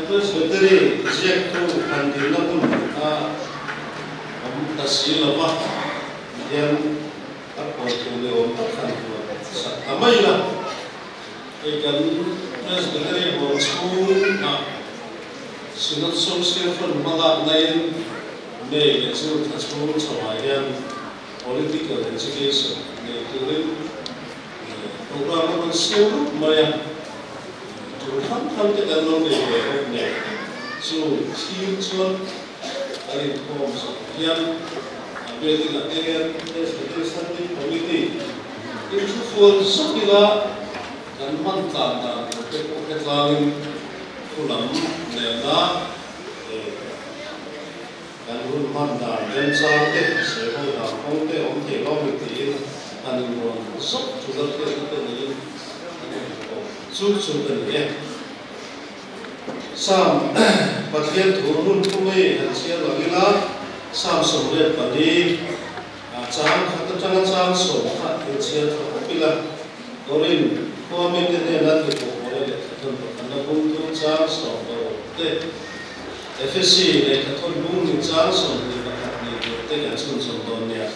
Presbytery ziaktu han dilna hun a awm ta si lo va, hian a kawltu ni awm tak han huat sak ta mai la. Hei kan Presbytery huam chhungah Synod Social Front hmalaknain May leh June thla chhung chhoah hian Political Education nei turin program a rawn siam rup mai a. Tul hrang hrang te kan lo nei ve bawk nen chu thil chuan Kan inkhawm zawh hian a building ah te hian Presbytery Standing Committee in thu fual zawk ila kan hman tlan dan tur te pawh hetlangin thu lam nena kan hun hman dan remchang te sawi ho dan kawng te awm thei lo mi tiin han inrawn zawk chu lalhriatna te neiin kan inkhawm chu chu ka ni e. Psalm Pathian thu hmun thum hi han chhiar lo ila, Psalm 14 chang khat atanga chang sawm kha in chhiar tha khawp ila, Korin khua mite hnena tihpawh pawla lehkhathawn pakhatna bung thum chang 16 te, Efesi lehkhathawn bung hnih chang 21 nih tur te kan chhunchawm dawn nia.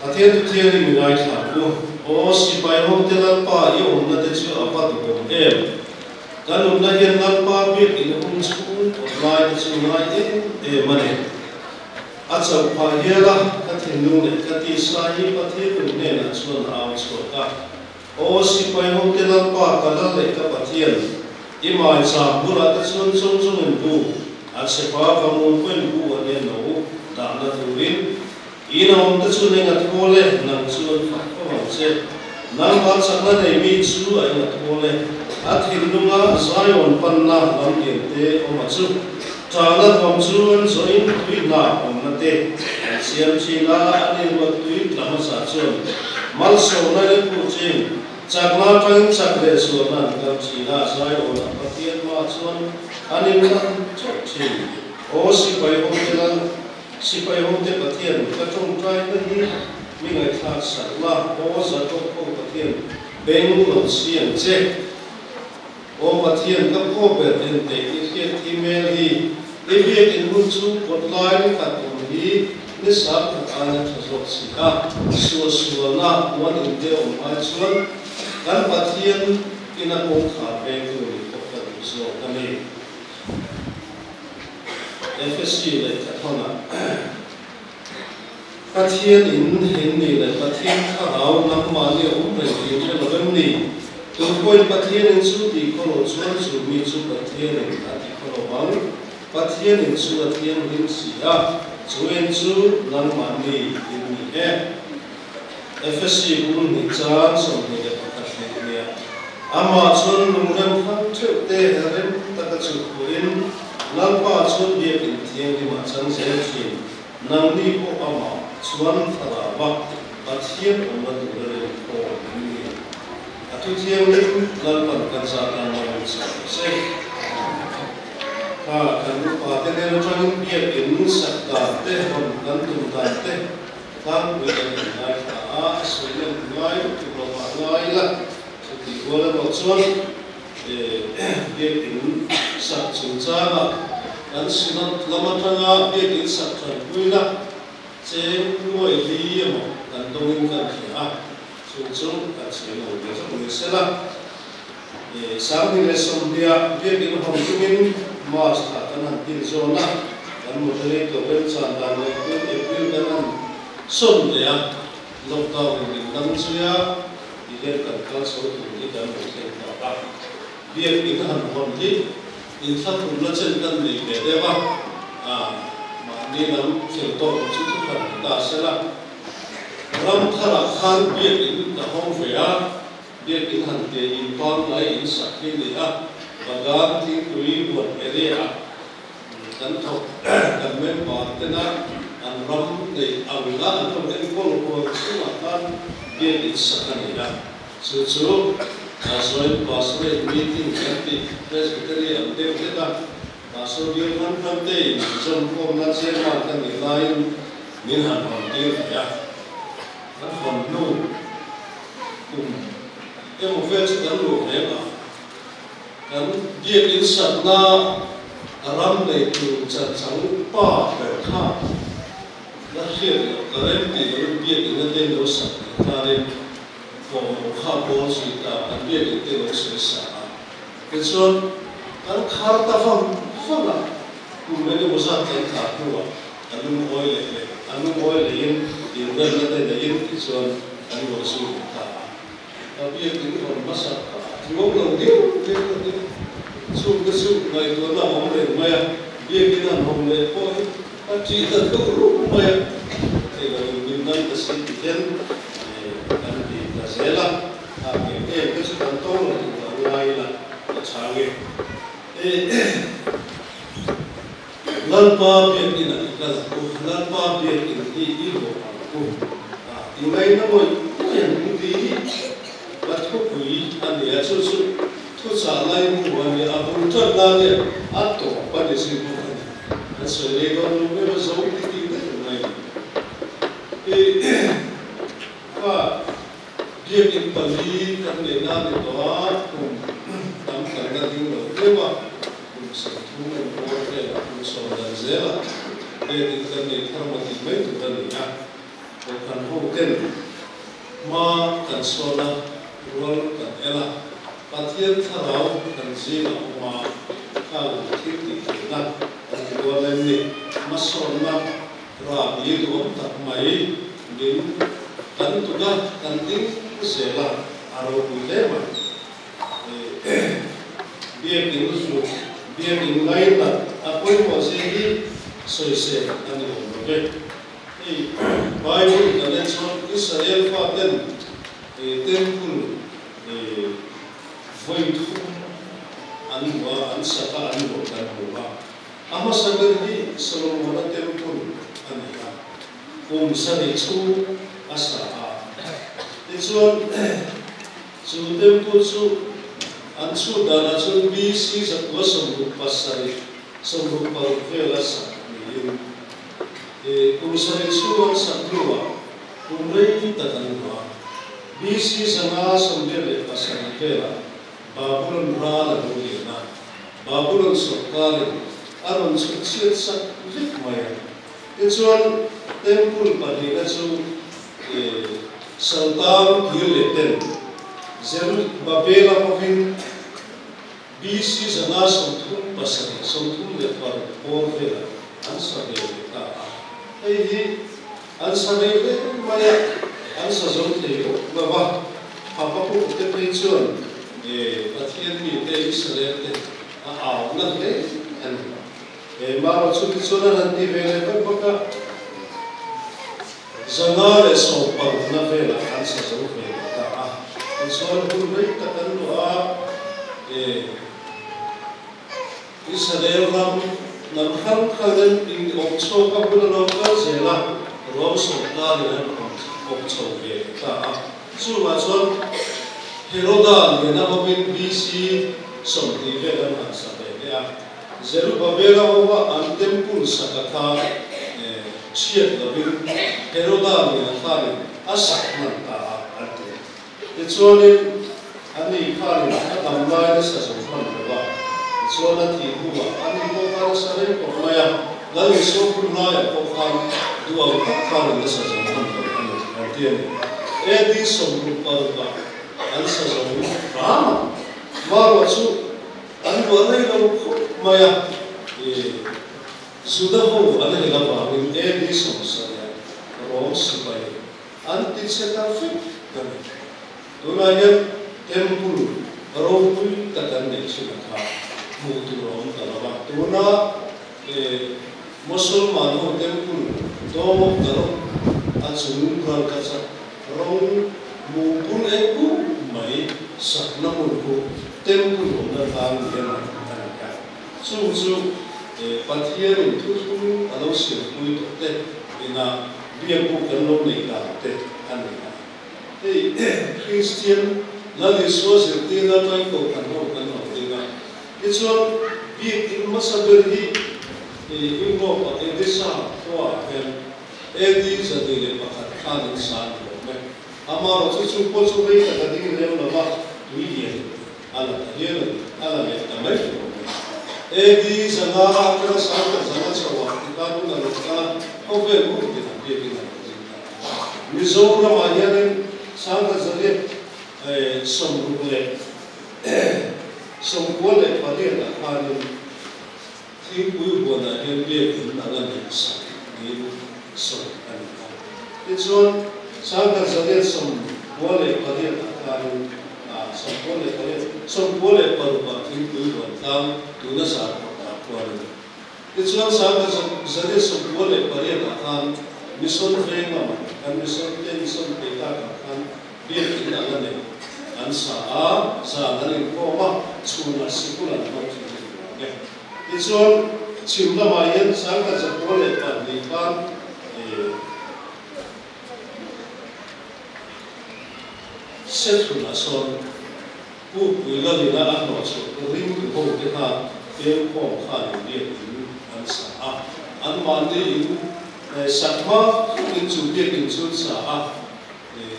Pathian chu thiangin mi ngaithla u. Aw sipai hote Lalpa i awmna te chu a va duhawm em! Kan awmna hian Lalpa biak in hung chhung awm lai te chu ngai em em a ni. A chauh phah hial a, ka thinlung leh ka tisa hi Pathian nung hnenah chuan a au chhuak a. Aw sipai hote Lalpa ka lal leh ka Pathian, i maicham bulah te chuan chung chungin bu a chepa va ngun pawhin bu a nen lo dahna turin In awm te chu neng a thawl e, nang chu an fak fo ang che. Nangmah chakna nei mi chu a eng a thawl e. A thinlunga Zion panna lam lian te awm a chu. Ṭahna thuam chu an zawhin tui hna awmna te an siam ṭhin a, an inruat tui tla hmasa chuan malsawmna in a phu ṭhin. Chakna aṭangin chak leh zualna an kal ṭhin a, Zion a Pathian hmaah chuan an inlan chawt ṭhin. Aw sipai ho te lal Sipai hote Pathian ka tawngtaina hi mi ngaihthlak sak la, Aw Jakob ho Pathian beng lo siam che. Aw Pathian ka phaw ber en teh i hriat thi mel hi, i biak in hun chu kawt lai ni khat awm hi ni sang khat aia tha zawk si a, suahsualna puan in te awm ai chuan kan Pathian ina kawngkhar vengtu nih pawh ka duh zawk a ni. Efesi lehkhathawnah Pathian in hin ni leh Pathian thlarau nangmahni a awm reng tih hre lo em ni? Tun pawhin Pathian in chu tih khaw lo chuan chu mi chu Pathian in a ti khaw lo vang. Pathian in chu a thianghlim si a, chu in chu nangmahni in ni e. Efesi bung hnih chang 21 leh hniah amah chuan lungrem hrang theuh te rem taka chu khuhin, Lalpa chuan biak in thianghlim a chang zel thin. Nangni pawh amah chuan thlarauva Pathian awmna tura remkhawm in ni. A thu thianghlim Lalpan kan zah tan lo in chah rawh se. Kha kan upa te nen atangin biak in sak dan te, hawn kan tum dan te tlangpui kan in ngaithla a, a sawi lan ngai lutuk lo mah ngai ila, chutih rual erawh chuan biak in sak chungchangah kan Synod lam atanga biak in sak tanpuina cheng nuai li emaw kan dawngin kan hria a, chung chu kan sawi lo ve zawk ni sela. 2020-ah biak in hawn tumin March thla kan han tin zawn a, kan moderator remchan dan leh tun April kan han sawn leh a, lockdown in min dang zui a, ti hian kan kal chho tur hi kan lo thleng ta a. Biak in han hawn hi inthlahrunna chen kan nei ve deuh a, mahni lam fel tawk lo chu thukhat ni ta sela, ram tharah khan biak in ka hawng ve a, Biakin han ke in pangngai in sak hi ni a, Bagan thingpui huan area ah kan thawk kan member tena an ram neih ang a an lo enkawl huan chhungah khan biakin sak a ni a, chu chu Joint Pastorate Meeting kan tih Presbytery ang deuh hlek a, Pastor bial hrang hrang te in zawmkhawmna chairman ka nih laiin min han hawn tir ve a, kan hawn hnu kum emaw vel chu kan luh reng a, kan biakin sakna ram nei tur chanchang pa ber kha la hriat loh ka rem tih loin biakin a te lo sak leh khanin thawmhnaw kha pawl zui ta kan biakin te lo sawi sa a. Tichuan, kan khar ta vang vang a, kum engemaw zat kan khar hnuah a lungawi leh leh a lungawi leiin inremna te neiin tichuan kan luah zui leh ta a. Ka biakin rawn hmasa kha a tluang lo deuh deuh a ni. Chungte chu ngaihtuahna a awm reng mai a, biakin an hawng leh pawh hi a ṭih ta deuh rup mai a, thei loin min dang ta si ti hian kan ti ta zel a. A em em te chu kan tawng lo tur an ngai ila ka chhang e. Lalpa biakin ah i kal ang u, Lalpa biakin hi i luah ang u. A ti mai na ngawih ngawih ang u tih hi ka thupui a ni a, chu chu thuchah lai hmu a ni a, bul tan na nia a tawp a ni zui bawk a ni. Kan sawi rei dawn lo ber a zo ti tih daih mai a ni. Kha Biakinn pali kan neih na ni tawh a, kum tam kalna ding lo deuh a, kum 30 emaw bawr velah kum sawm dan zelah biakinn kan nei thar maw tih mai tur a ni a, Kohhran ho ten hma kan sawn a, rual kan el a, Pathian thlarau kan zingah awm a, khang thil tih theihna kan ti dawn em ni? Hmasawnna Rahbi duhawm tak mai min kan tuk a, kan ding zel a, a ropui hle mai. Biakin hlut, biakin ngainat a pawimawh zia hi sawisel a ni awm lo ve. Hei Bible kan en chuan Israel faten temple vawi thum an hmu a, an sak a, an luah kan hmu a. A hmasa ber hi Solomona Temple a ni a, kum sarih chhung a sa a. Tichuan, chu Temple chu an chhut danah chuan BC 967, 66 vela sak niin, kum sarih chhung an sak hnuah kum rei tak an hmu a. BC 597 velah Babulon ral a lo lian a, Babulon sawrkarin a rawn chhut chhiat sak vek mai a. Tichuan, Temple pahnihna chu Saltang kir leh ten Zerubabela hovin BC 537, 36 bawr velah an sa ve leh ta a. Hei hi An sa rei hle mai a, an sa zo thei bawk lo va. Habakkuk te phei chuan Pathian mite Israel te a au na hle a ni. Maro chu tichuan an han ti ve leh vek bawk a, 510 na velah an sa zo ve leh ta a. Tichuan hun rei tak an luah a, Israel ram hnam hrang hrangin in awm chhuak a hun a lo kal zel a, Rom sawrkarin an awm chho ve ta a. Chungah chuan Heroda liana hovin BC 20 vel an han sa ve leh a. Zerubabela hova an temple sak a kha chhiat lovin Heroda liana khanin a sak hman ta a an ti. Tichuanin, ani khanin a dam lai nasa zo hman lo va, tichuan a thih hnuah ani pawh kha nasa reng kawp mai a, Lal Isua hun laiah pawh khan duh ang tak khanin nasa zo hman lo a ni, an ti a ni. AD 66 ah an sa zo hram a, Maruah chu an luah rei lo khawp mai a, ih, Juda ho an hel avangin AD 70 ah Rom sipai An ti chhe ta vek ka ni. Tunah hian temple ropui tak an neih thin a kha hmuh tur a awm ta lo va. Tuna Mosolman ho temple Dome of the Rock a chung rangkachak rawng mupul eng pum mai sakna hmun khu temple awmna tlang ni a a ni a. Chung chu Pathianin thuthlung a lo siampui tawh te ina biakbuk kan lo nei dan te a ni a. Hei Kristian Lal Isua zirtirna atangin kohhran ho kan lo ding a. Tichuan biakin hmasa ber hi Europe-a Edessa khuaah hian AD 101 khan an sa a ni awm e. Amaherawhchu chu pawh chu rei tak a ding lem lo va, tui lian A la ta hial a ni, a la leh ta mai tur awm e. AD 500 atanga 1500 chho ah tikhan hun a lo kal a, khawvel hmun tin ah biakin a lo ding ta a. Mizoram ah hianin 1868 ah khanin thingpui huan ah hian biakin a la neih sak niin sawi a ni a. Tichuan 1898 ah khanin 98, 96 ah thingpui huan tlang tuna zar kawt ah khuanin. Tichuan 1898 ah khan Mission veng lamah kan Mission te Mission phei tak ah khan biakin a la nei an sa a, zan an inkhawm a, chhunah sikul an hmang thin a ni awm e. Tichuan chhim lamah hian 1902 khan Sethuna sawn Pukpui Lalina a hnawh chhuah chu ringtu ho te kha pengkhawm khan in biak in an sa a, anmahni in sak hma thawkin chu biak in chu an sa a,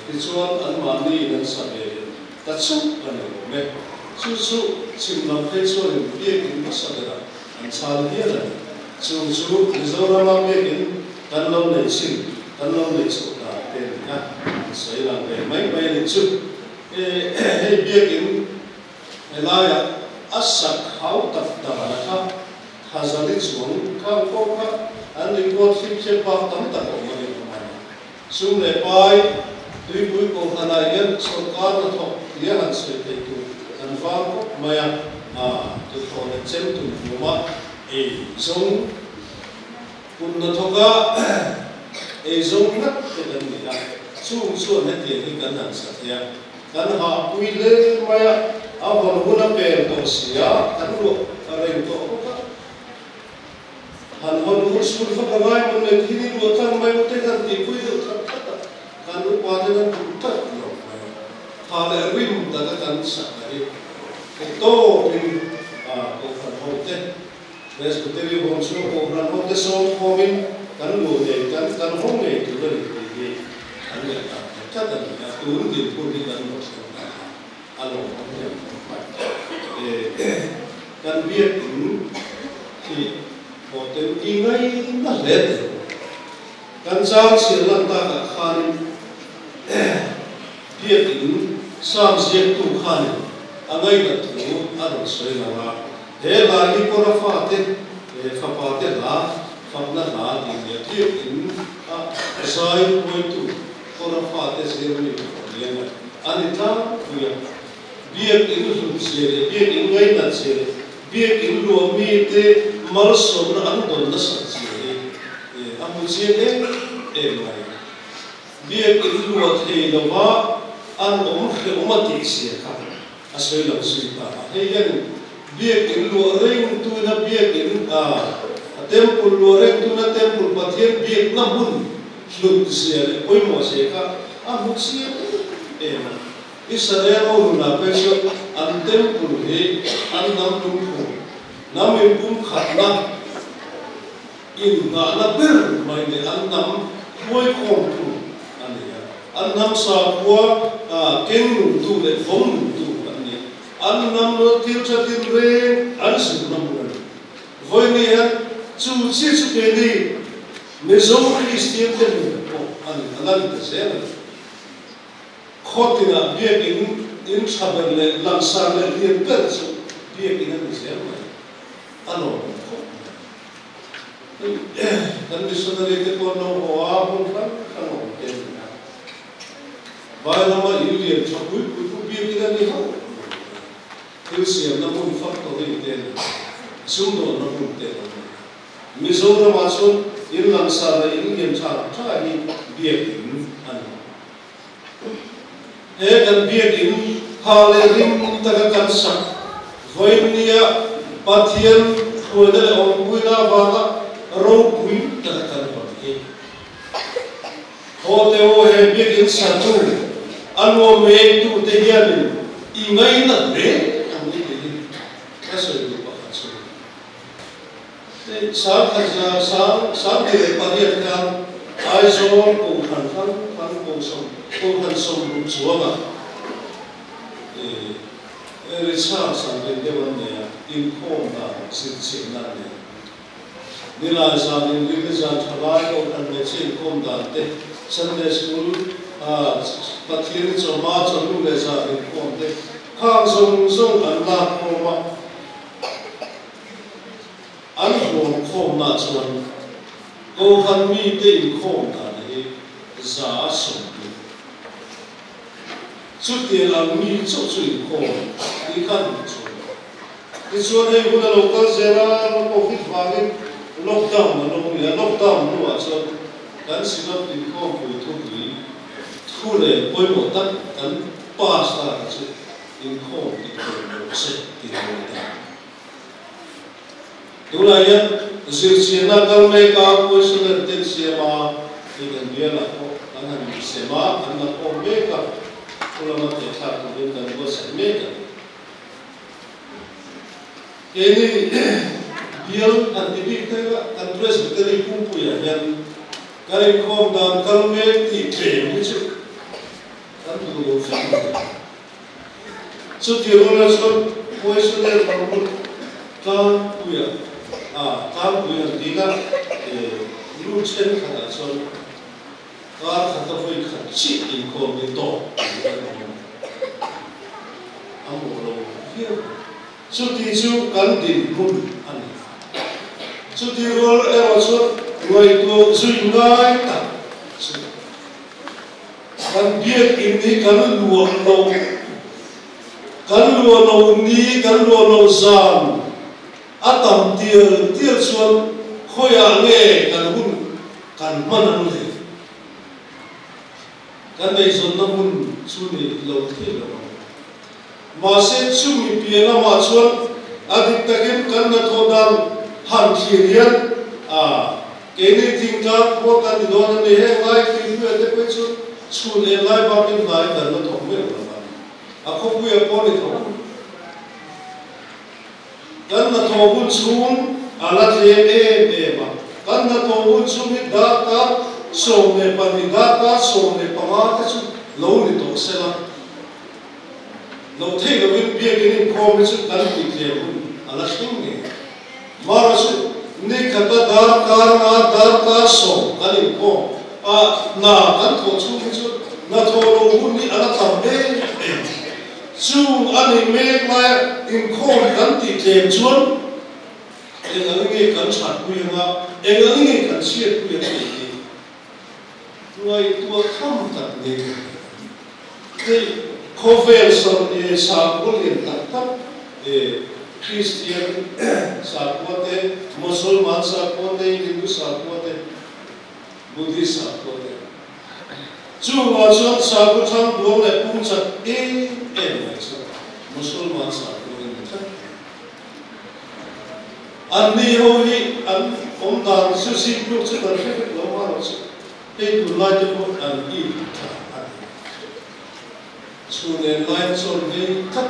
tichuan anmahni in an sa ve leh ta chauh a ni awm e. Chu chu chhim lam phei chuan in biak in hmasa berah an chhal hial a ni. Chung chu Mizorama biak in kan lo nei chin, kan lo nei chhoh dan te a ni a, an sawi lang ve mai mai a nih chu. Hei biakin helaiah a sak hau tak dan a kha Hazali chuang khang pawh kha an record hlim hliam bak tam tak a awm a ni awm a ni. Sum leh pai tuipui kohhranah hian sawrkar hnathawk tia han sawi thei tur kan vang khawp mai a, tuthlawh leh chem tum hmuma ei zawng Kut hnathawka eizawng ngat te kan ni a, chung chuan hetiang hi kan han sa thei a, kan hahpui hle mai a, a hawn hun a pem tawh si a, kan ruah a reng tawh bawk a, han hawn hun sur vak a ngai mawn le thil i ruah tlang mai maw te kan tihpui deuh that that a, kan upa ten an duh tlat lo mai a, tha leh rim taka kan sak a hi tawpin kohhran ho te Presbytery hawng chu Kohhran hote sawm khawmin kan luh ngei, kan kan hawng ngei tur a ni tih hi an ngaihdan thei tlat a ni a, tun dinhmun hi kan lo thleng ta kha a lawmawm em em mai. Kan biakin hi hotel i ngaina hle teh. Kan chang chhiar lan takah khanin biakin Sam ziaktu khanin a ngainat thu a rawn sawi lo a. He hla hi Kora fate fapa te hla, fakna hla tih leh biakin a zai huaitu Kora fate zirmi pakhat lian a a ni tlangpui a. Biakin hlut zia leh biakin ngainat zia leh biakin luah mite malsawmna an dawn nasat zia hi a hmu chiang em em mai. Biakin luah thei lova an awm hrehawm a tih zia kha a sawi lo zui ta a. Hei hian. Biak in luah reng tuina biak in a temple luah reng tuina temple Pathian biakna hmun hlut zia leh pawimawh zia kha a hmu chiang em em a. Israel ho nunah phei chuan an temple hi an hnam lungphum, hnam inpumkhatna, Innghahna ber mai leh an hnam hruaikhawmtu a ni a, an hnam sakhua keng nungtu leh vawng nungtu an ni. An hnam thil tha tinreng an zirna hmun a ni. Vawiin hian chu chi chu keini Mizo Kristian te nun pawh a ni, a la ni ta zel a ni. Khaw tinah biakin in tha ber leh langsar leh lian ber chu biakin a ni zel mai. A lawmawm khawp mai. Kan missionary te pawh an lo haw a, hmun hrang hrang a awm te a ni a. Vai lama in lian tha pui pui pawh biakin a ni hauh lo mai. Thil siamna hmun factory te a ni a, sumdawnna hmun te a lo ni a. Mizoramah chuan in langsar leh in lian tha tha hi biakin a ni. He kan biakin ha leh rim taka kan sak vawinia Pathian hruaina leh awmpuina avanga ropui taka kan hawn hi. Haw teh u, he biakin satu a nuam mektute hianin i ngaina hle ang i ti hi ka sawi duh pakhat chu. 1908 khan Aizawl Kohhran hrang hrang Kohhran 60 chuangah research an rin deuh an nei a, inkhawm dan zirchianna an nei a. Nilai zan inrinni zan thalai Kohhran hmeichhe inkhawm dan te, Sunday School Pathian chawhma chawhnu leh zan inkhawm te khang zawng zawng an lak khawm a. An hlawm khawmna chuan Kohhran mite inkhawm dan hi 20%. Chutiang ang mi chauh chu inkhawm tih khan hmuh chhuah lo. Tichuan hei hun a lo kal zel a, Covid vangin lockdown a lo ni a, lockdown hnuah chuan kan Synod inkhawmpui thupui thu leh pawimawh tak kan pass ta kha chu inkhawm tih tur lo se tih a lo ni ta. Tunah hian zirchianna kal mek a, questionnaire te an siam a, hei kan bialah pawh an han sem a, an la khawm mek a, thu lama thehthlak turin kan buatsaih mek a ni. Keini bial kan ti bik thei a, kan Presbytery pumpuiah hian kan inkhawm dan kal mek tih tlem hi chu kan duh lo vek a ni. Chuti ruala chuan questionnaire hmang tlangpuia a tlangpui an dil a, lu thenkhatah chuan kar khata vawi khat chiah inkhawm hi tawk tih kan awm a ni. A mawh lo viau. Chuti chu kan dinhmun a ni. Chuti rual erawh chuan ngaihtuah zui ngai tak chu. Kan biakinn hi kan luah lo, kan luah lo ni, kan luah lo zan a tam tial tial chuan khawiah nge kan hun kan hman ang le? Kan eizawnna hmun chu ni lo thei lo ang. Mahse chumi piah lamah chuan a dik takin kan hnathawh dan han thlir hian a Keini thingtlang khua kan ni dawn a ni, heng lai tuipuia te pawh chu chhun en lai bakin hnai kan la thawk meuh lo a ni. A khawpuia pawh ni thawk. Kan hnathawh hun chhung a la tlem em em a, kan hnathawh hun chhung hi darkar 12, darkar 15 te chu lo ni tawh se la. Lo thei lovin biakin inkhawm hi chu kan tih tlem hun a la thleng ngei. Mara chu ni khata darkar nga darkar 10 kan inkhawm a, hna kan thawh chhung hi chu hnathawh lo hun hi a la tam em em. Chung a ni mek laia inkhawm kan tih tlem chuan eng ang nge kan thatpui anga, eng ang nge kan chhiatpui ang tih hi Ngaihtuah tham tak ni. Hei khawvel sawrh sakhua lian tak tak Kristian sakhua te, Mosolman sakhua te, Hindu sakhua te, Buddhist sakhua te. Chungah chuan sakhua thang duang leh pung chak em em mai chu Mosolman sakhua an ni tlat mai. Anni ho hi an awm dan chu ziktluk chu kan hre vek lo marawh chu hei tunlai te pawh an it tha a ni. Chhun en lai chuan vei tlat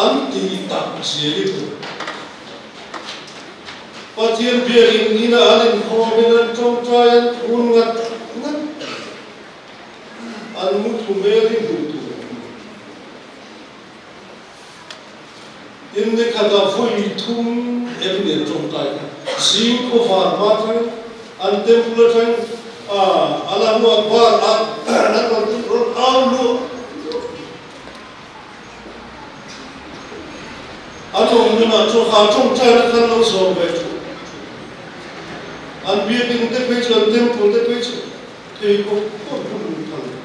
an ti tak zia hi tur. Pathian biakin ina an inkhawmin an tawngtai an phun ngat ngat an muthu hmel hi hmuh tur a awm lo. Tin, ni khatah vawi thum em ni an tawngtai kha zing khawvar hma thleng an temple atang Allahu Akbar a an rawn rawn au luah luah. An awm nunah chawha tawngtaina khan lo zawm ve thup thup. An biakin te phei chu an temple te phei chu pheikhawk pawh an hun phal lo.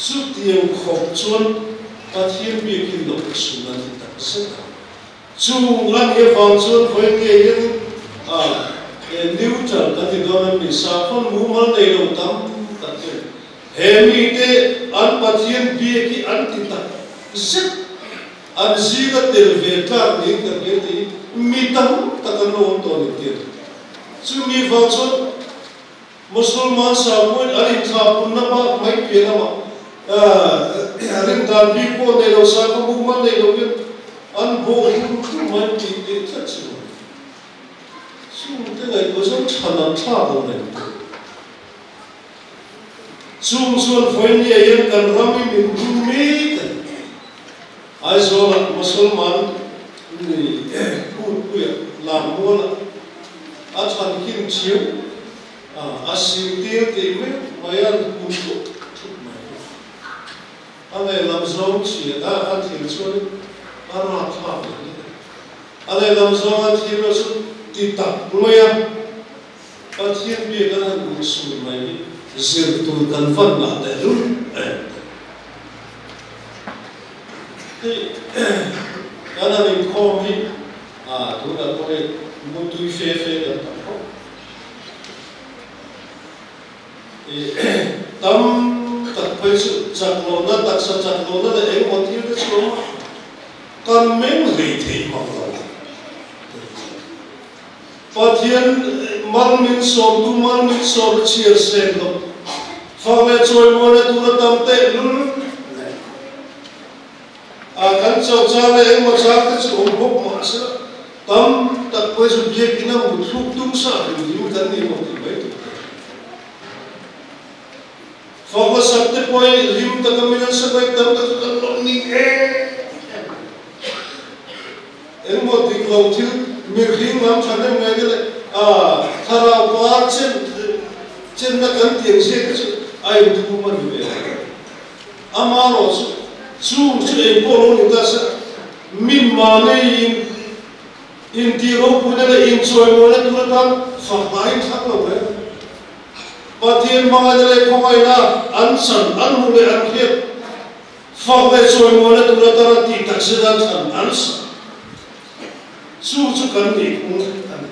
Chutiang khawp chuan Pathian biakin lo chhun a ni tak zet a. Chung a nih avang chuan vawi ngei hian a neutral kan ti dawn em ni? Sakhaw mumal nei lo tam tak hian he mite an Pathian biak hi an ti tak zet, an zinga tel ve tlak niin kan hria tih hi mi tam tak an lo awm tawh a ni tir. Chumi vang chuan Musulman sapuin an inthlahpunna bak mai piah lamah rindan bik pawh nei lo, sakhaw mumal nei loin an bawh hlum hlum mai tih teh tlat chu a ni. Chungte ngaihtuah chuan tha lam thlak lo reng teh. Chung chuan vawinia hian kan ram hi min ru mek a ni. Aizawlah Musulman ni kutpuiah Lammualah a chhan khin chiu a, a sim tir tih mek mai a hun thup thup mai. A lehlam zawng chhiat a, a thil chuan a rapthlak leh hle. A lehlam zawng a thil a chu ti tak mai a, Pathian biak an han insum mai hi zir tur kan van ngah tehlul em te. Hei kan han inkhawm hi tunah pawh hei mutui fe fe kan tam khawp. Tam tak phei chu chak lohna, taksa chak lohna leh engemaw thil te chu awm a, kan meng hlei thei mang lo. Pathian mal min sawmtu mal min sawm a chhiar seng lo. Fak leh chawimuana tur a tam tehlul leh a kan cho chang leh engmaw chang te chu awm bawk mah sela tam tak pawh hi chu biakinn a mutthluk tum sa hrim hrim kan ni maw tih mai tur te. Fak la sak te pawh hi hlim taka min an sak mai tam tak chu kan lawm ning em em. Engmaw dik lo thil mihring lam thahnem ngaihna leh a thlarau par chen chenna kan tih ang zia te chu a inthum a ni ve a. Amaherawh chu chung chu eng pawh lo ni ta se, min mahni in intih ropuina leh inchawimawina tur atan fak hlai thak lo ve. Pathian hmangaihna leh khawngaihna an chan, an hmuh leh an hriat Fak leh chawimuana tur atana tih tak zet a thlan an sa. Chu chu kan nih phung a ni.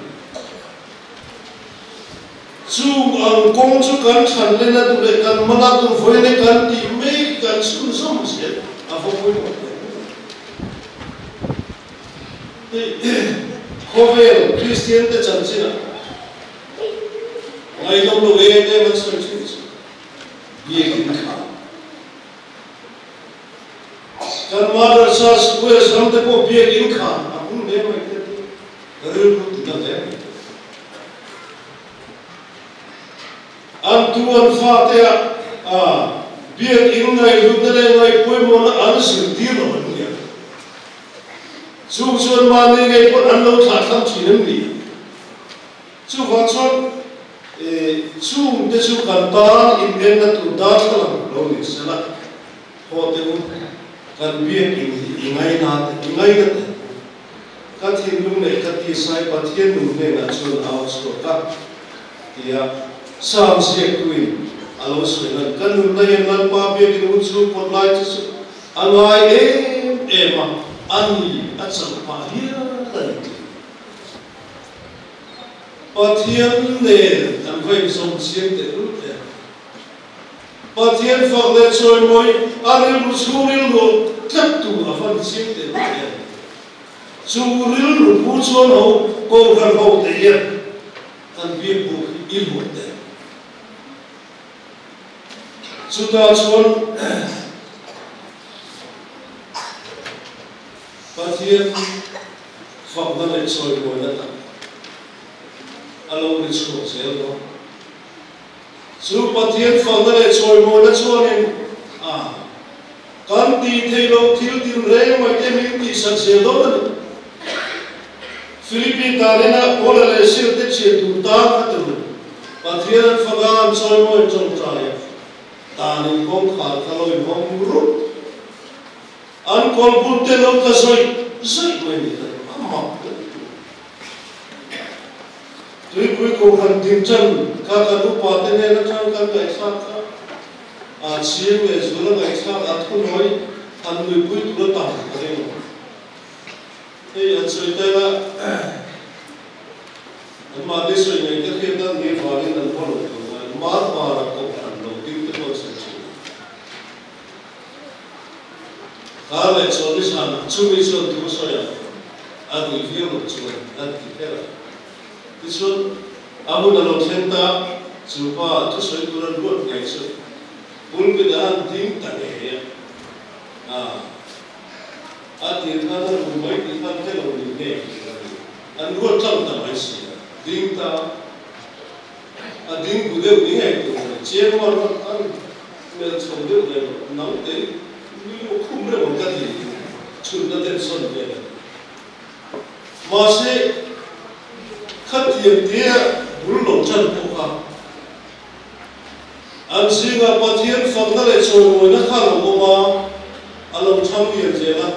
Chung ang kawng chu kan thlan lena tur leh kan mana tur vawiin e kan tih mek kan chhunzawm zel a va pawimawh hle mai. Hei khawvel Kristian te chanchinah ngaihdawm lo em em an sawi thin chu biakin kha. Kan madrasa square ram te pawh biakin khan a hung hle mai te chu rilru ti na hle mai te. An tu an fa te ah biakin ngaihhlutna leh ngaihpawimawhna an zirtir lo an nia. Chung chuan mahni ngei pawh an lo thlahthlam thin em ni? Chuvang chuan chung te chu kan tan inenna tur darthlalang lo ni sela, haw teh u, kan biakin hi i ngaina teh, i ngaina teh u. Ka thinlung leh ka tisai Pathian nun hnenah chuan au chhuak a, tia Psalm ziaktuin a lo sawi lan. Ka nunna hian Lalpa biakin hun chhung pawt lai che chu a ngai em em a, a ni a chauh phah hial a ni tih. Pathian nen an va inzawm chiang teh lul em? Pathian fak leh chawimawi a rilru chhungril luah tlat tu a va ni chiang teh mai em. Chu rilru pu chuan ho Kohhran ho te hian kan biak buk hi i luah teh. Chutah chuan Pathian fakna leh chawimawina tak a lo ri chhuak zel dawn. Chu Pathian fakna leh chawimawina chuanin a kan tih theih loh thil tinreng mai te min tihsak zel dawn a ni. Philippi tanina Paula leh Sil te thian tur tan a ti ru. Pathian an faka an chawimawi tawngtai a, tanin kawngkhar kha lo inhawng rup. An kawlbun te lo tla zawih zawih mai ni ta a mak deuh tur. Tuipui Kohhran Dinchan kha kan upa te hnen atang kan ngaihthlak kha a chhing leh zual a ngaihthlak a thunawi han nuipui tur a tam ka ring lo. Hei an sawi tel a, anmahni sawi ngei ka hriat dan ni vangin an haw lo tur ngai mar mar a Kohhran lo ding te pawh an sawi thin. Kar leh chaw ni zan chumi chuan thu sawi a, a rui viau loh chuan a ti kher a. Tichuan, a hun a lo thleng ta, chu pa thusawi tur an ruat ngei chu pulpit ah an ding ta ngei a. A, a tir khan a rui mai tih khan hre lo ni ngei tur a ni. An ruat tlang ta mai si a, ding ta. A ding bu deuh ni ngei tur a ni. Chiang mar an hmel chho deuh leh nang te nui aw khum reuh ang ka ti chhunna ten sawn vel a ni. Mahse, khatiang tia bul lo chan pawh kha an zingah Pathian fakna leh chawimawina kha a lo awm a, a lo thang lian zel a.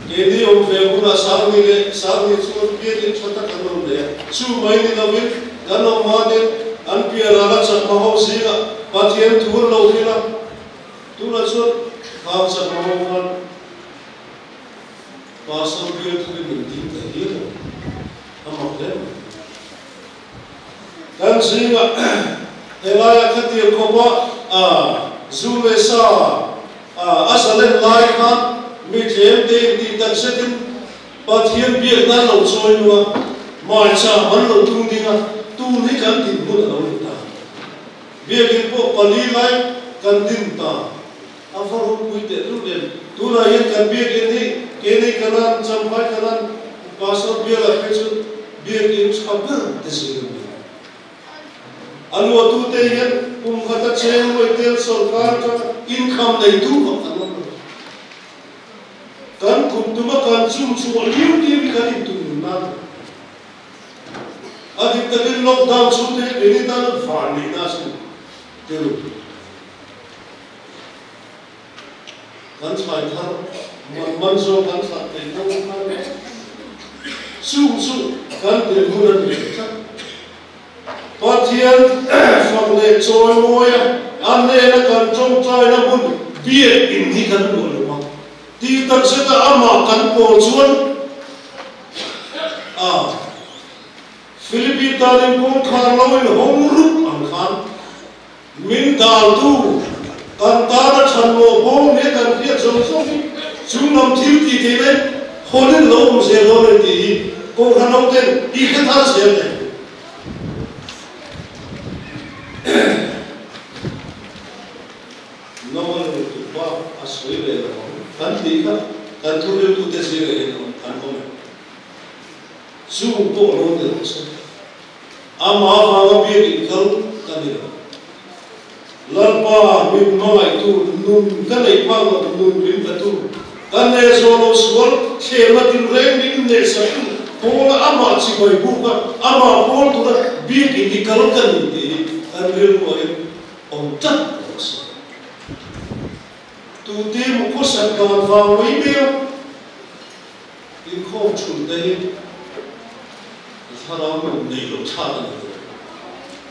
Keini awm ve hunah Sangni leh Sangni chuan biakinn tha tak an lo nei a, chu mai ni lovin kan awm hmanin an pianah la chakma ho zingah Pathian thu an lo hrilh a, tunah chuan khang chakma ho khan Pastor bial tharin an ding ta hial a, a mak hle mai. Kan zingah helaia khatiang khawpa zu leh sa a zalen lai khan mi tlem te intih tak zetin Pathian biakna an lo chawi nung a, hmaicham an lo tung ding a, tun hi kan dinhmun a lo ni ta. Biakin pawh pali lai kan din ta. A va ropui teh lul em. Tunah hian kan biakin hi keini kanan, Champhai kanan, Pastor Biala phei chu biakin tha ber te zing a ni. A luatute hian kum khata cheng luai tel sawrkar atanga income neitu vak an awm lo. Kan kum tuma kan chung chhuah liu liu hi kan intum nun nan a ni. A dik takin lockdown chhungte hi keini tan van neihna a sin tel. Kan thlai thar man man zawk kan thlah theih deuh khan chung chu kan dinhmun a ni ve tlat. Pathian fak leh chawi mawi a, a hnena kan tawngtaina hmun biak in hi kan luah lo a, tih tak zeta amah kan pawl chuan a Philippi tanin kawngkhar lo in hawng rup ang khan Min daltu, kan tana thanmawh bawng nia kan hriat zawng zawng hi chung lam thil tih theih leh hawnin lo awm zel dawn a ni tih hi Kohhran ho ten i hre thar zel thei. Noah leh tupa a sawi ve lo ang kan tih kha kan thuriltute zingah hian an awm em? Chung pawh lo ni rawh se. Amah avanga biak inkal ka ni lo. Lalpa min hmangaihtu, nun ka neih phak loh nun min petu, ka hneh zawh loh sual thlemna tinreng min hnehsaktu Paula amah chibai buka amah pawl tura biak in i kal ka ni tih hi kan rilruah in awm tlat rawh se. Tute emaw khawsak dan vang mai mai a. Inkhawm chhun te hi thlarau nun nei loh thlak a ni tawh.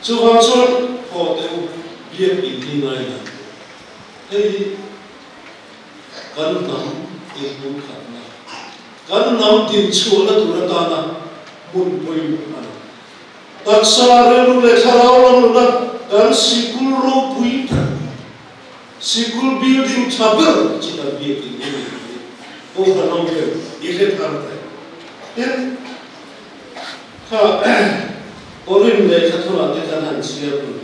Chuvang chuan haw teh u, biak in hi ngai la. Hei hi kan hnam inpumkhatna, kan hnam dinchhuahna tur atana hmun pawimawh a ni. Taksa, rilru leh thlarau lam nuna kan sikul ropui ber, sikul building tha ber chu kan biak in hi a ni. Kohhran ho hian i hre thar thei. Tin, kha Korin lehkha thunah te khan han chhiar hun.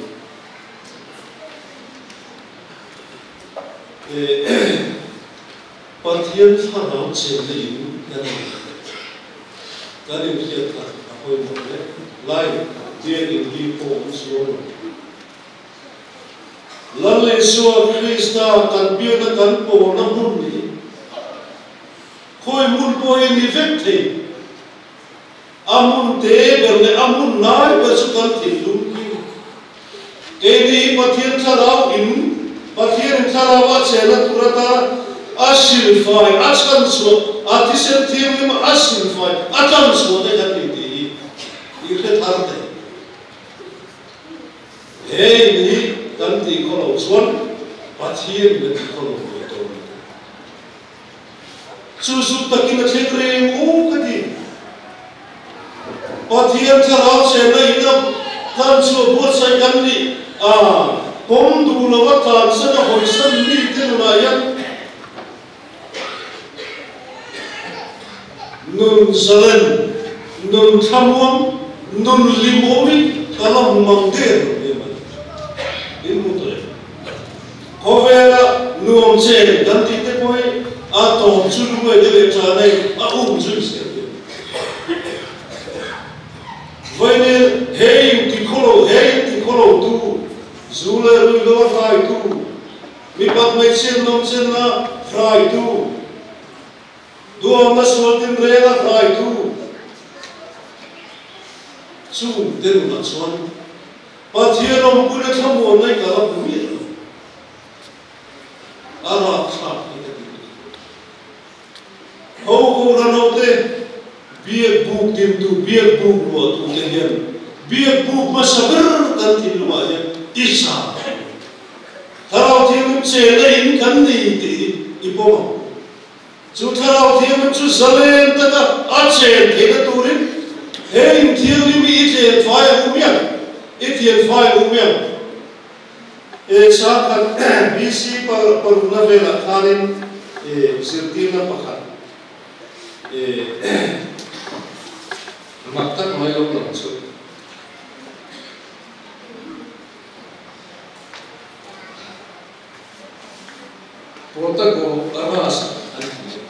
Pathian thlarau chenna in kan in kan inhriat kha a pawimawh hle. Lai biakin hi pawh awm chuang lo. Lal Isua Krista kan biakna kan pawlna hmun hi khawi hmun pawh hi ni vek thei. A hmun te ber leh a hmun lai ber chu kan thinlung hi. Keini hi Pathian thlarau in Pathianin thlarau a chenna tur atana a silfai, a chhanchhuah, a thisen thianghlim a silfai, a tlanchhuah te kan ni tih hi i hre thar thei. He in hi kan tih khaw loh chuan Pathian in a tih khaw lo ve tawh a ni. Chu chu takin a thleng reng u ka ti. Pathian thlarau chenna in a kan chhuah buatsaih kan nih a, pawm duh lova tlansan a hawisan mite nunah hian Nun zalen, nun thlamuang, nun hlimawm hi ka la hmu mang der lo nia mai. In hmu tawh em? Khawvela nuam chen kan tih te pawh hi a tawp chu lungaih te leh tanei a um zui zel nia. Vawiin he in ti khawlo, he in ti khawlo tu, zu leh ruihhlo a hraitu, Mipat hmeichhia nawmchenna hraitu, duamna sual tinrenga hraitu chung te nunah chuan Pathian awmpuina thlamuanna i kal a hmu miah lo. A rapthlak hi ka ti lutuk. Ho Kohhran hote biak buk dintu, biak buk luahtute hian biak buk hmasa ber kan thinlungah hian i zah ang. Thlarau Thianghlim chena in kan ni tih hi i pawm ang. Chu Thlarau Thianghlim chu zalen taka a chen theihna turin he in thianghlim hi i tlen fai ang u miang, i thian fai ang u miang. E Sangkhat BC parukna velah khanin e zirtirna pakhat e mak tak mai lo lang chu. Protagoras an ti a.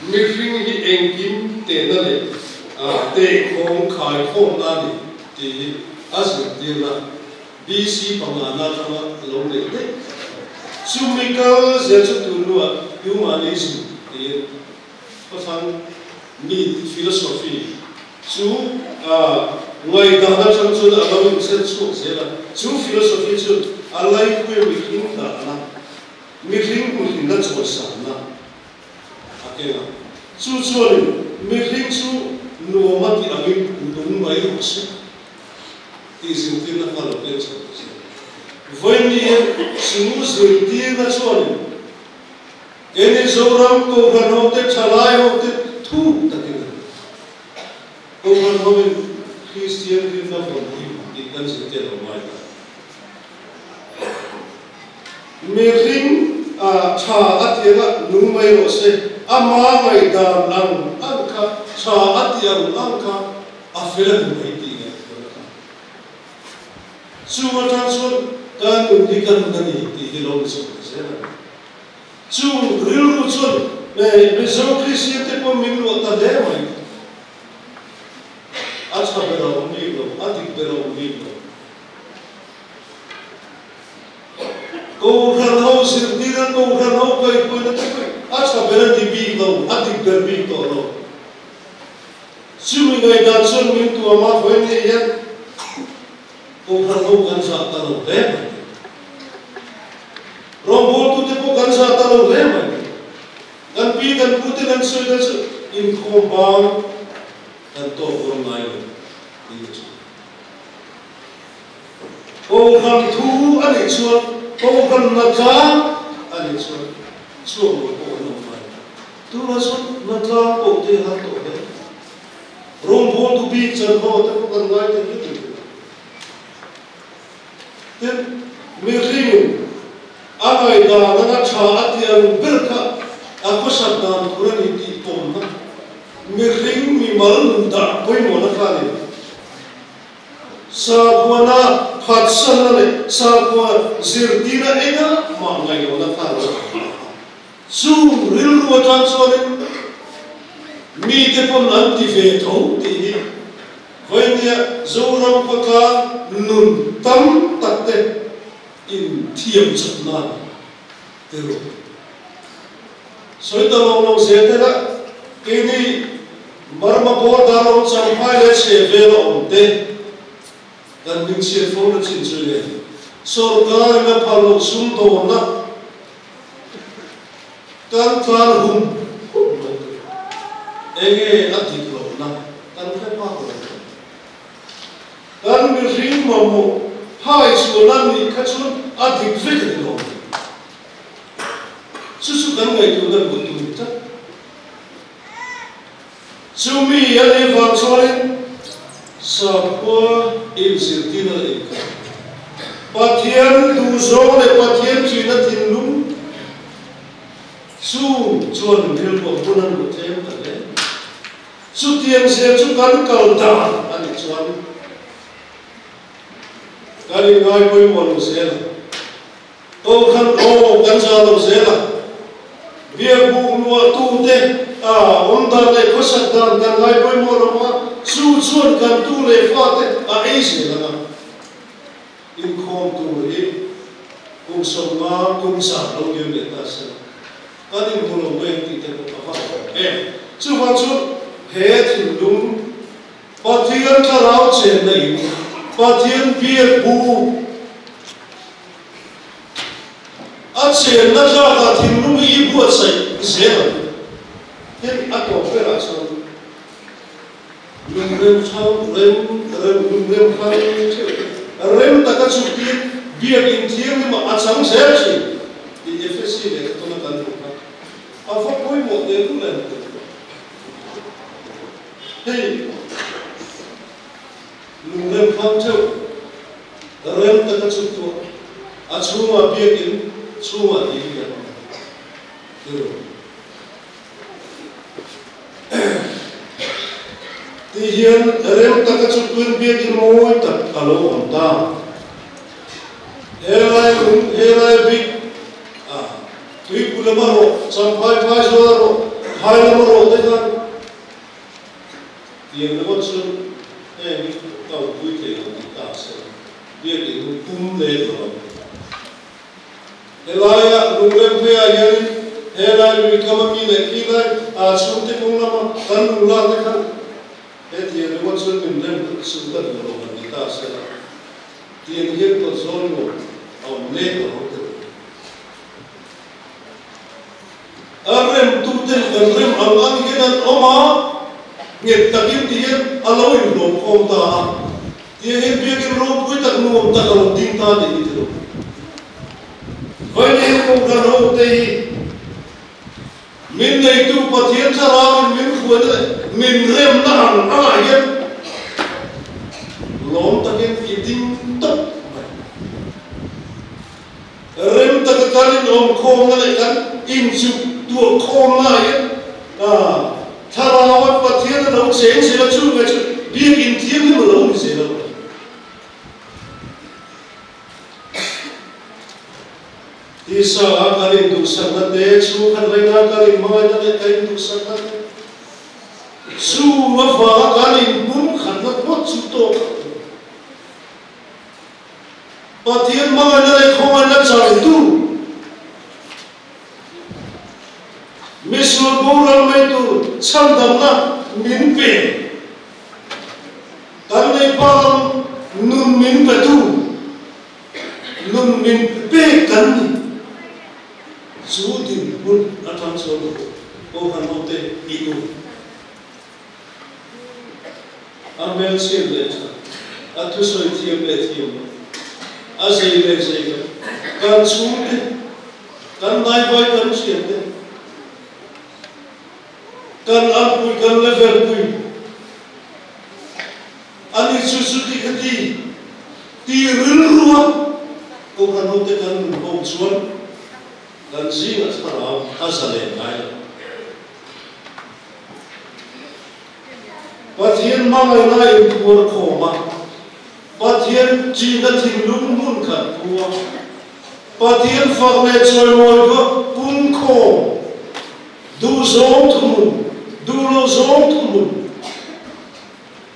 Mihring hi engkim tehna leh tehkhawng khaikhawmna a ni tih hi a zirtirna BC pangana atanga lo neih daih. Chumi kal zel chu tun hnuah humanism tiin khawthlang mi philosophy chu ngaihdan atang chuan a lo inchen chhuak zel a. Chu philosophy chu a laipui mihring dahna, mihring hmuhlinna chawisanna a keng a. Chu chuanin mihring chu nuam a tih angin nung mai rawh se tih zirtirna kha a lo keng chho ta zel. Vawiin hian chu zirtirna chuanin Keini Zoram Kohhran hote thalai hote thuk takin a ni. Kohhran hoin Kristian rinna vawn him tih kan zirtir lo ngai ta. Mihring tha a ti anga nung mai rawh se, ama ngaihdan ang ang kha, tha a ti ang ang kha a fel a ni mai tih ngaihtuahna kha. Chung atang chuan ka nun hi ka nun a ni tih hi lo ni chho ta zel a ni. Chung rilru chuan Mizo Kristian te pawh min luah ta hle mai. A tha ber a awm bik lo, a dik ber a awm bik lo. Kohhran ho zirtirna, kohhran ho kaihpuina te pawh a tha ber a ni bik lo, a dik ber bik tawh lo. Chumi ngaihdan chuan min tuam a, vawiin ni hian Kohhran ho kan zah ta lo hle mai. Rawngbawltute pawh kan zah ta lo hle mai. Kan pi kan pute kan sawi dan chu inkhawm bang kan tawk dawn ngai lo tih a chu. Kohhran thu a nih chuan kohhran natlang a nih chuan chhuak lo pawh an awm ngai lo. Tunah chuan natlang pawh te har tawh hle. Rawngbawltu bik chanvo te pawh kan ngai thei hle tih. Tin, mihringin a ngaihdan anga tha a tih ang ber kha A khawsak dan tur a ni tih pawmna mihring mimal nun dah pawimawhna kha a ni. Sakhuana phatsanna leh sakhua zirtirna engah mah ngaihlohna kha a lo awm a. Chu rilru atang chuanin mite pawn an ti ve tho tih hi vawinia Zoram khawtlang nun tam tak te inthiam chawp nan ti rawh. Sawi ta lo lo zel te lah keini Burma border rawng champhai leh chhe vel a awm te kan hmingchhiat fo na chin chu le sorkar in a phal loh sumdawnna kan tlan hum hum mai tur enge a dik lohna kan hre phak lo. Kan mihring mamawh phai chhuahna nih kha chuan a dik vek a ni lo. Chu chu kan ngaihtuahna luh tur tlat. Chumi a nih vang chuanin sakhua inzirtirna leh inkar Pathian duhzawng leh Pathian ṭihna thinlung chu chuan rilruah hun a luh tlem ta hle. Chutiang zel chu kan kal dan a nih chuan kan inngai pawimawh lo zel a, Kokhan aw kan za lo zel a, biakbuk luahtute a awm dan leh khawsak dan kan ngai pawimawh lo a, chu chuan kan tu leh fate a ei zel ang a. Inkhawm tur hi kum 50 kum zan lo liam leh ta se la, kan inhmu lo mai ang tih te pawh a va awm em. Chuvang chuan he thinlung Pathian thlarau chenna in Pathian biakbu a chenna tlakah thinlung hi i buatsaih zel ang. Tin, a tawp berah chuan Lungrem hrang rem rem lungrem hrang theuh te rem taka chuktin biakinn thianghlimah a chang zel thin tih Efesi lehkha tawna kan hmuh kha a va pawimawh teh lul em teh. Hei lungrem hrang theuh rem taka chuktuah a chhungah biakinn chhungah tih hi kan hmu tiraw. Ti hian rem taka chu tuin biakin mawi tak a lo awm ta. Helai lung, helai bik a tuipui lama rawh, champhai phai zuala rawh, phai lama rawh te khan tiang ringawt chu heng hi ka awmpui thei lo tih ta se biakin hu pum leh lo ang. Helaia lungrem pheiah hianin helai lui kam ami leh khilai aa chhungte kawng lama kan lung lak te khan hetiang ringawt chuan min rem suh ka duh lo han ti ta se la, tiang hian kawt zawl nuam a awm leng lo ang te. A rem tu ten kan rem ang ang hian an awm a, nghet takin ti hian a lo inhlawm khawm ta a. Tiang hian biakin ropui tak nuam tak a lo ding ta tih hi ti lo. Vawiin Kohhran ho te hi min neitu Pathian thlarauin min hruaina leh min remna ang angah hian lawm takin i ding tawp mai. Rem taka kan inawmkhawmna leh kan inchuk tuahkhawmna ah hian Thlarauan Pathian a lo cheng zel a, chu nge chu biakinn thianghlim a lo ni zel a lo. Tisa a kan induhsakna te, chhungkhat laina kan inhmangaihna leh kan induhsakna te, chung avanga kan inpumkhatna phawt chu tawk a ni. Pathian hmangaihna leh khawngaihna changtu misual boral mai tur chhandamna min pe, kan nei pa lam nun min petu, nun min pek kan ni. Chu dinhmun atang chuan Kohhran hote i nu. A hmelchhiat leh that, a thusawi thiam leh thiam loh, a zei leh zei loh, kan chhungte, kan naivai kan thiante, kan anpui kan level pui, ani chu chuti khati ti rilrua Kohhran hote kan nun ho chuan. Kan zingah thlarau a zalen ngai lo. Pathian hmangaihna inphuar khawm a, Pathian china thinlung hmun khat pu a, Pathian fak leh chawimawi kha pung khawm, duh zawng thuhmun, duh lo zawng thuhmun,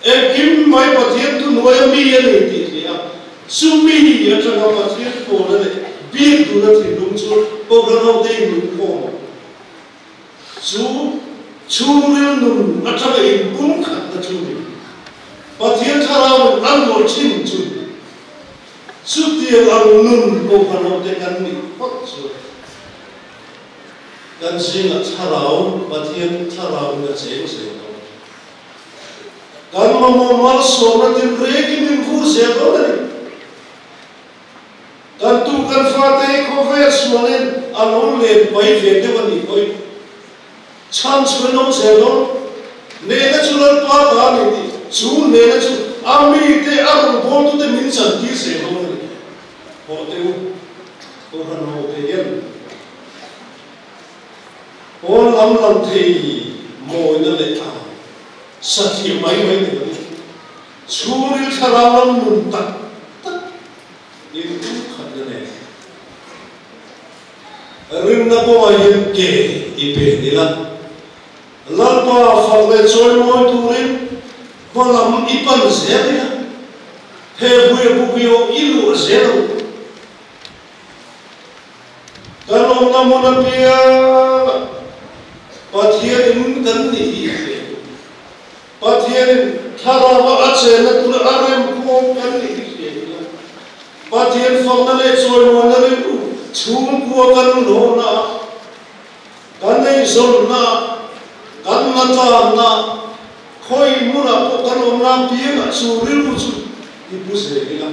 engkim mai Pathian thuhnuaia mi a ni tih hria a, chumi atanga Pathian pawlna leh biak duhna thinlung chu Kohhran hote in lungkhawm a. Chu chhungril nun atanga inpumkhatna chu ni. Pathian thlarau in a ngawih thin chu ni. Chutiang ang nun kohhran ho te kan nih phawt chuan kan zingah thlarau, Pathian thlarau in a cheng zel dawn. Kan mamawh malsawmna tinrengin min vur zel dawn a ni. Kan tu kan fate hi khawvel sualin a lo len pai ve deuh a nih pawhin chhan chu an awm zel dawn. Nehna chu Lalpa ta a ni tih chu nehna chu a mite a rawngbawltute min chantir zel dawn a ni. Haw teh u, Kohhran haw te hian pawn lam lang thei mawina leh a satliah mai mai ni lovin Chhungril thlarau lam nun tak tak in khatna nen rinna kawngah hian ke i pen ila, Lalpa fak leh chawimawi turin hma lam i pan zel ila, he buia bukio i luah zel ang u. Kan awmna hmun apiangah Pathianin kan nih hi i hriat u. Pathianin thlarauva a chenna tura a remkhawm kan nih hi hria ila, Pathian fakna leh chawimuanna rilru chhungkua kan lawmna ah, kan eizawnna ah, kan natlanna ah, khawi hmunah pawh kan awmna apiangah chu rilru chu i pu zel ila.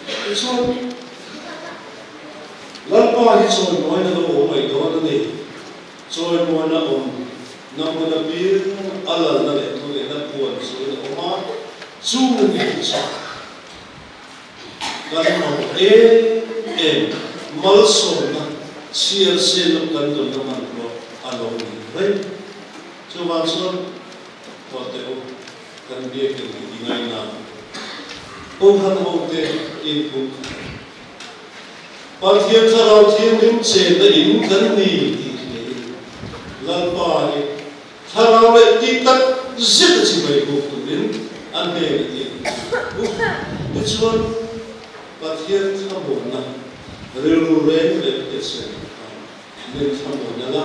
Tichuan, Lalpa hi chawimuaina lo awm mai dawn a ni. Chawimuaina awm na hmun a piang a lalna leh thunehna puan chuin a awm a, chu ngei chu kan mamawh em em malsawmna chhiar sen loh kan dawnna hmanrua a lo ni reng. Chuvang chuan haw teh u, kan biakin hi i ngaina Kohhran hote inpum khat. Pathian Thlarau Thianghlim chenna in kan ni tih hriain Lalpa hi Thlarau leh tih tak zet a chibai buk turin a hnen a tih u. Tichuan, Pathian thlamuanna rilru reng leh hriatsen khan min thlamuan a la,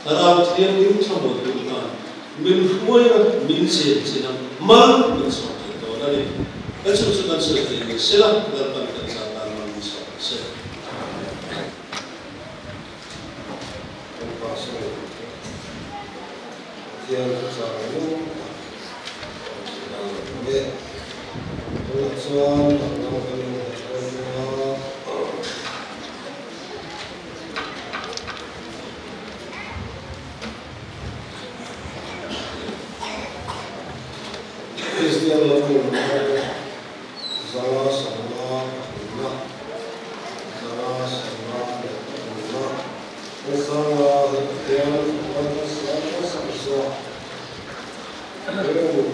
Thlarau Thianghlim thlamuan tu khan min hruai a, min chen chin a, mal min sawm thei dawn a ni. Ka chu chu kan sawi thei ni sela, Lalpan kan zah tan mal min sawm ang se. Kan pa sawi Pathian thuchah nung tak kan hre dan ang e. Tunah chuan danglam kan inhmu dawn a. Kristian lam nunna 553, 553, Hosana hi Pathian fapa hmasa hmasa zawk rilru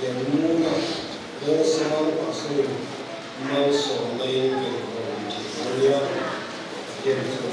Lianmuna Lelsang Pastor malsawmna in kan kawm thin a nia, Pathian chu.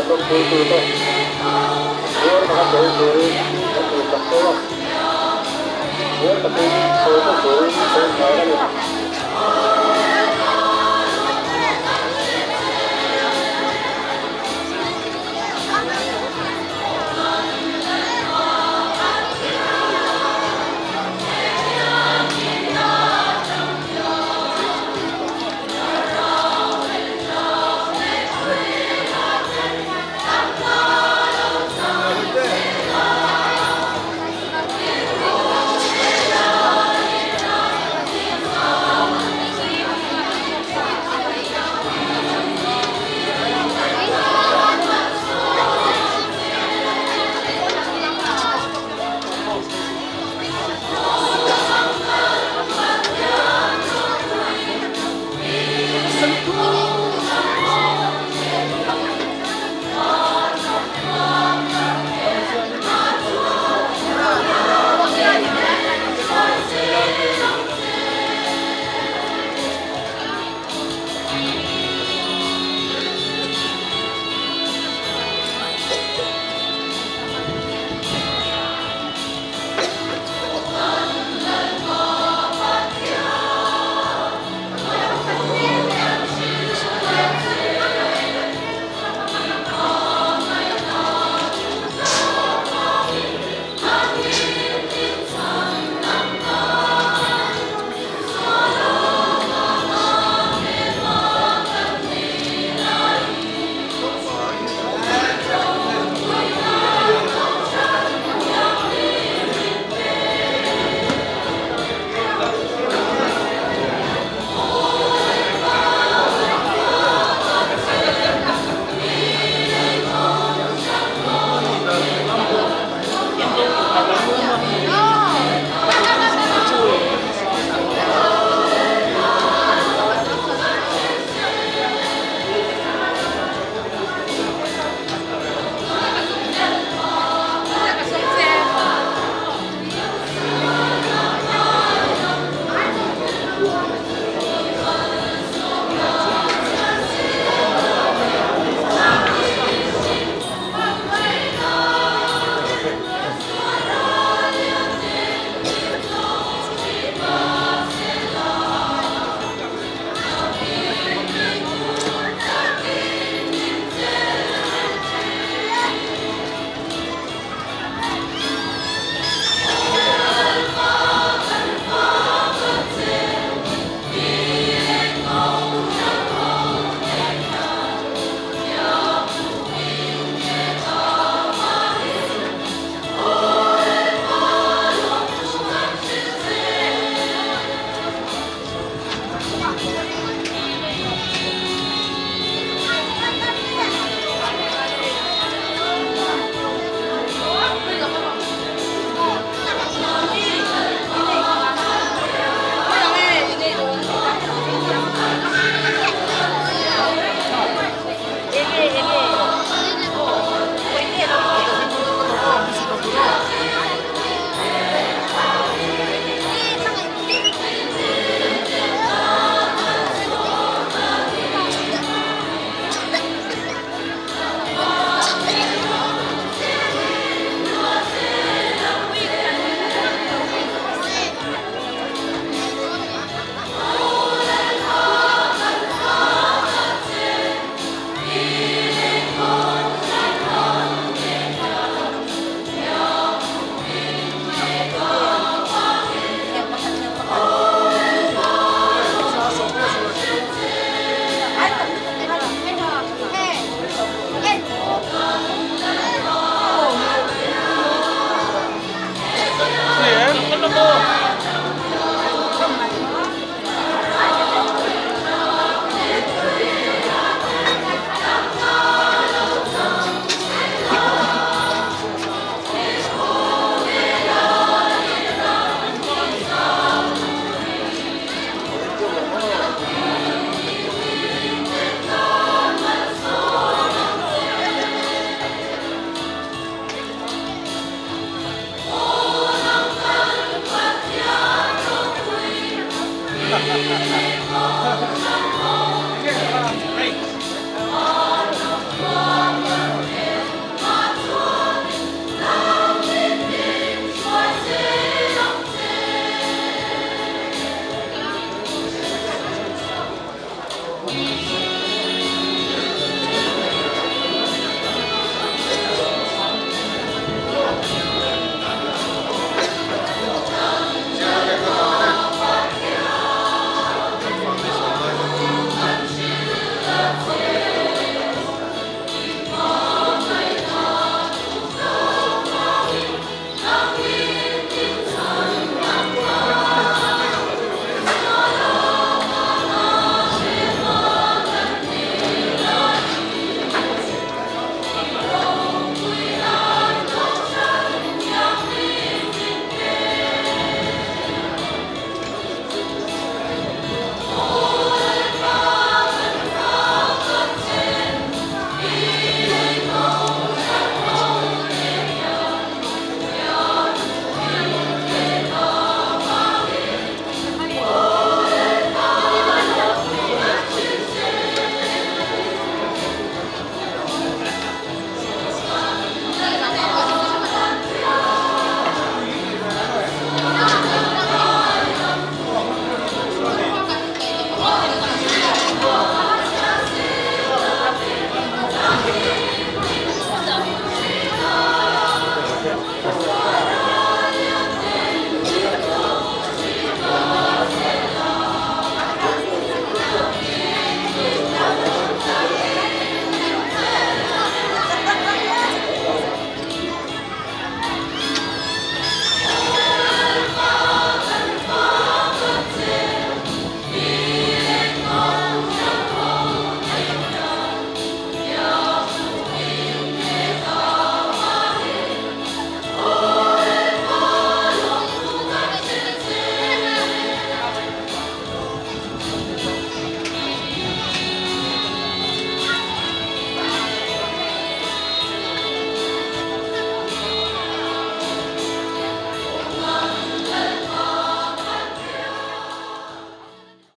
rawn lawmpui tute puar taka tel turin kan duhsak teuh a, puar takin sawi vek turin ka inngai a ni.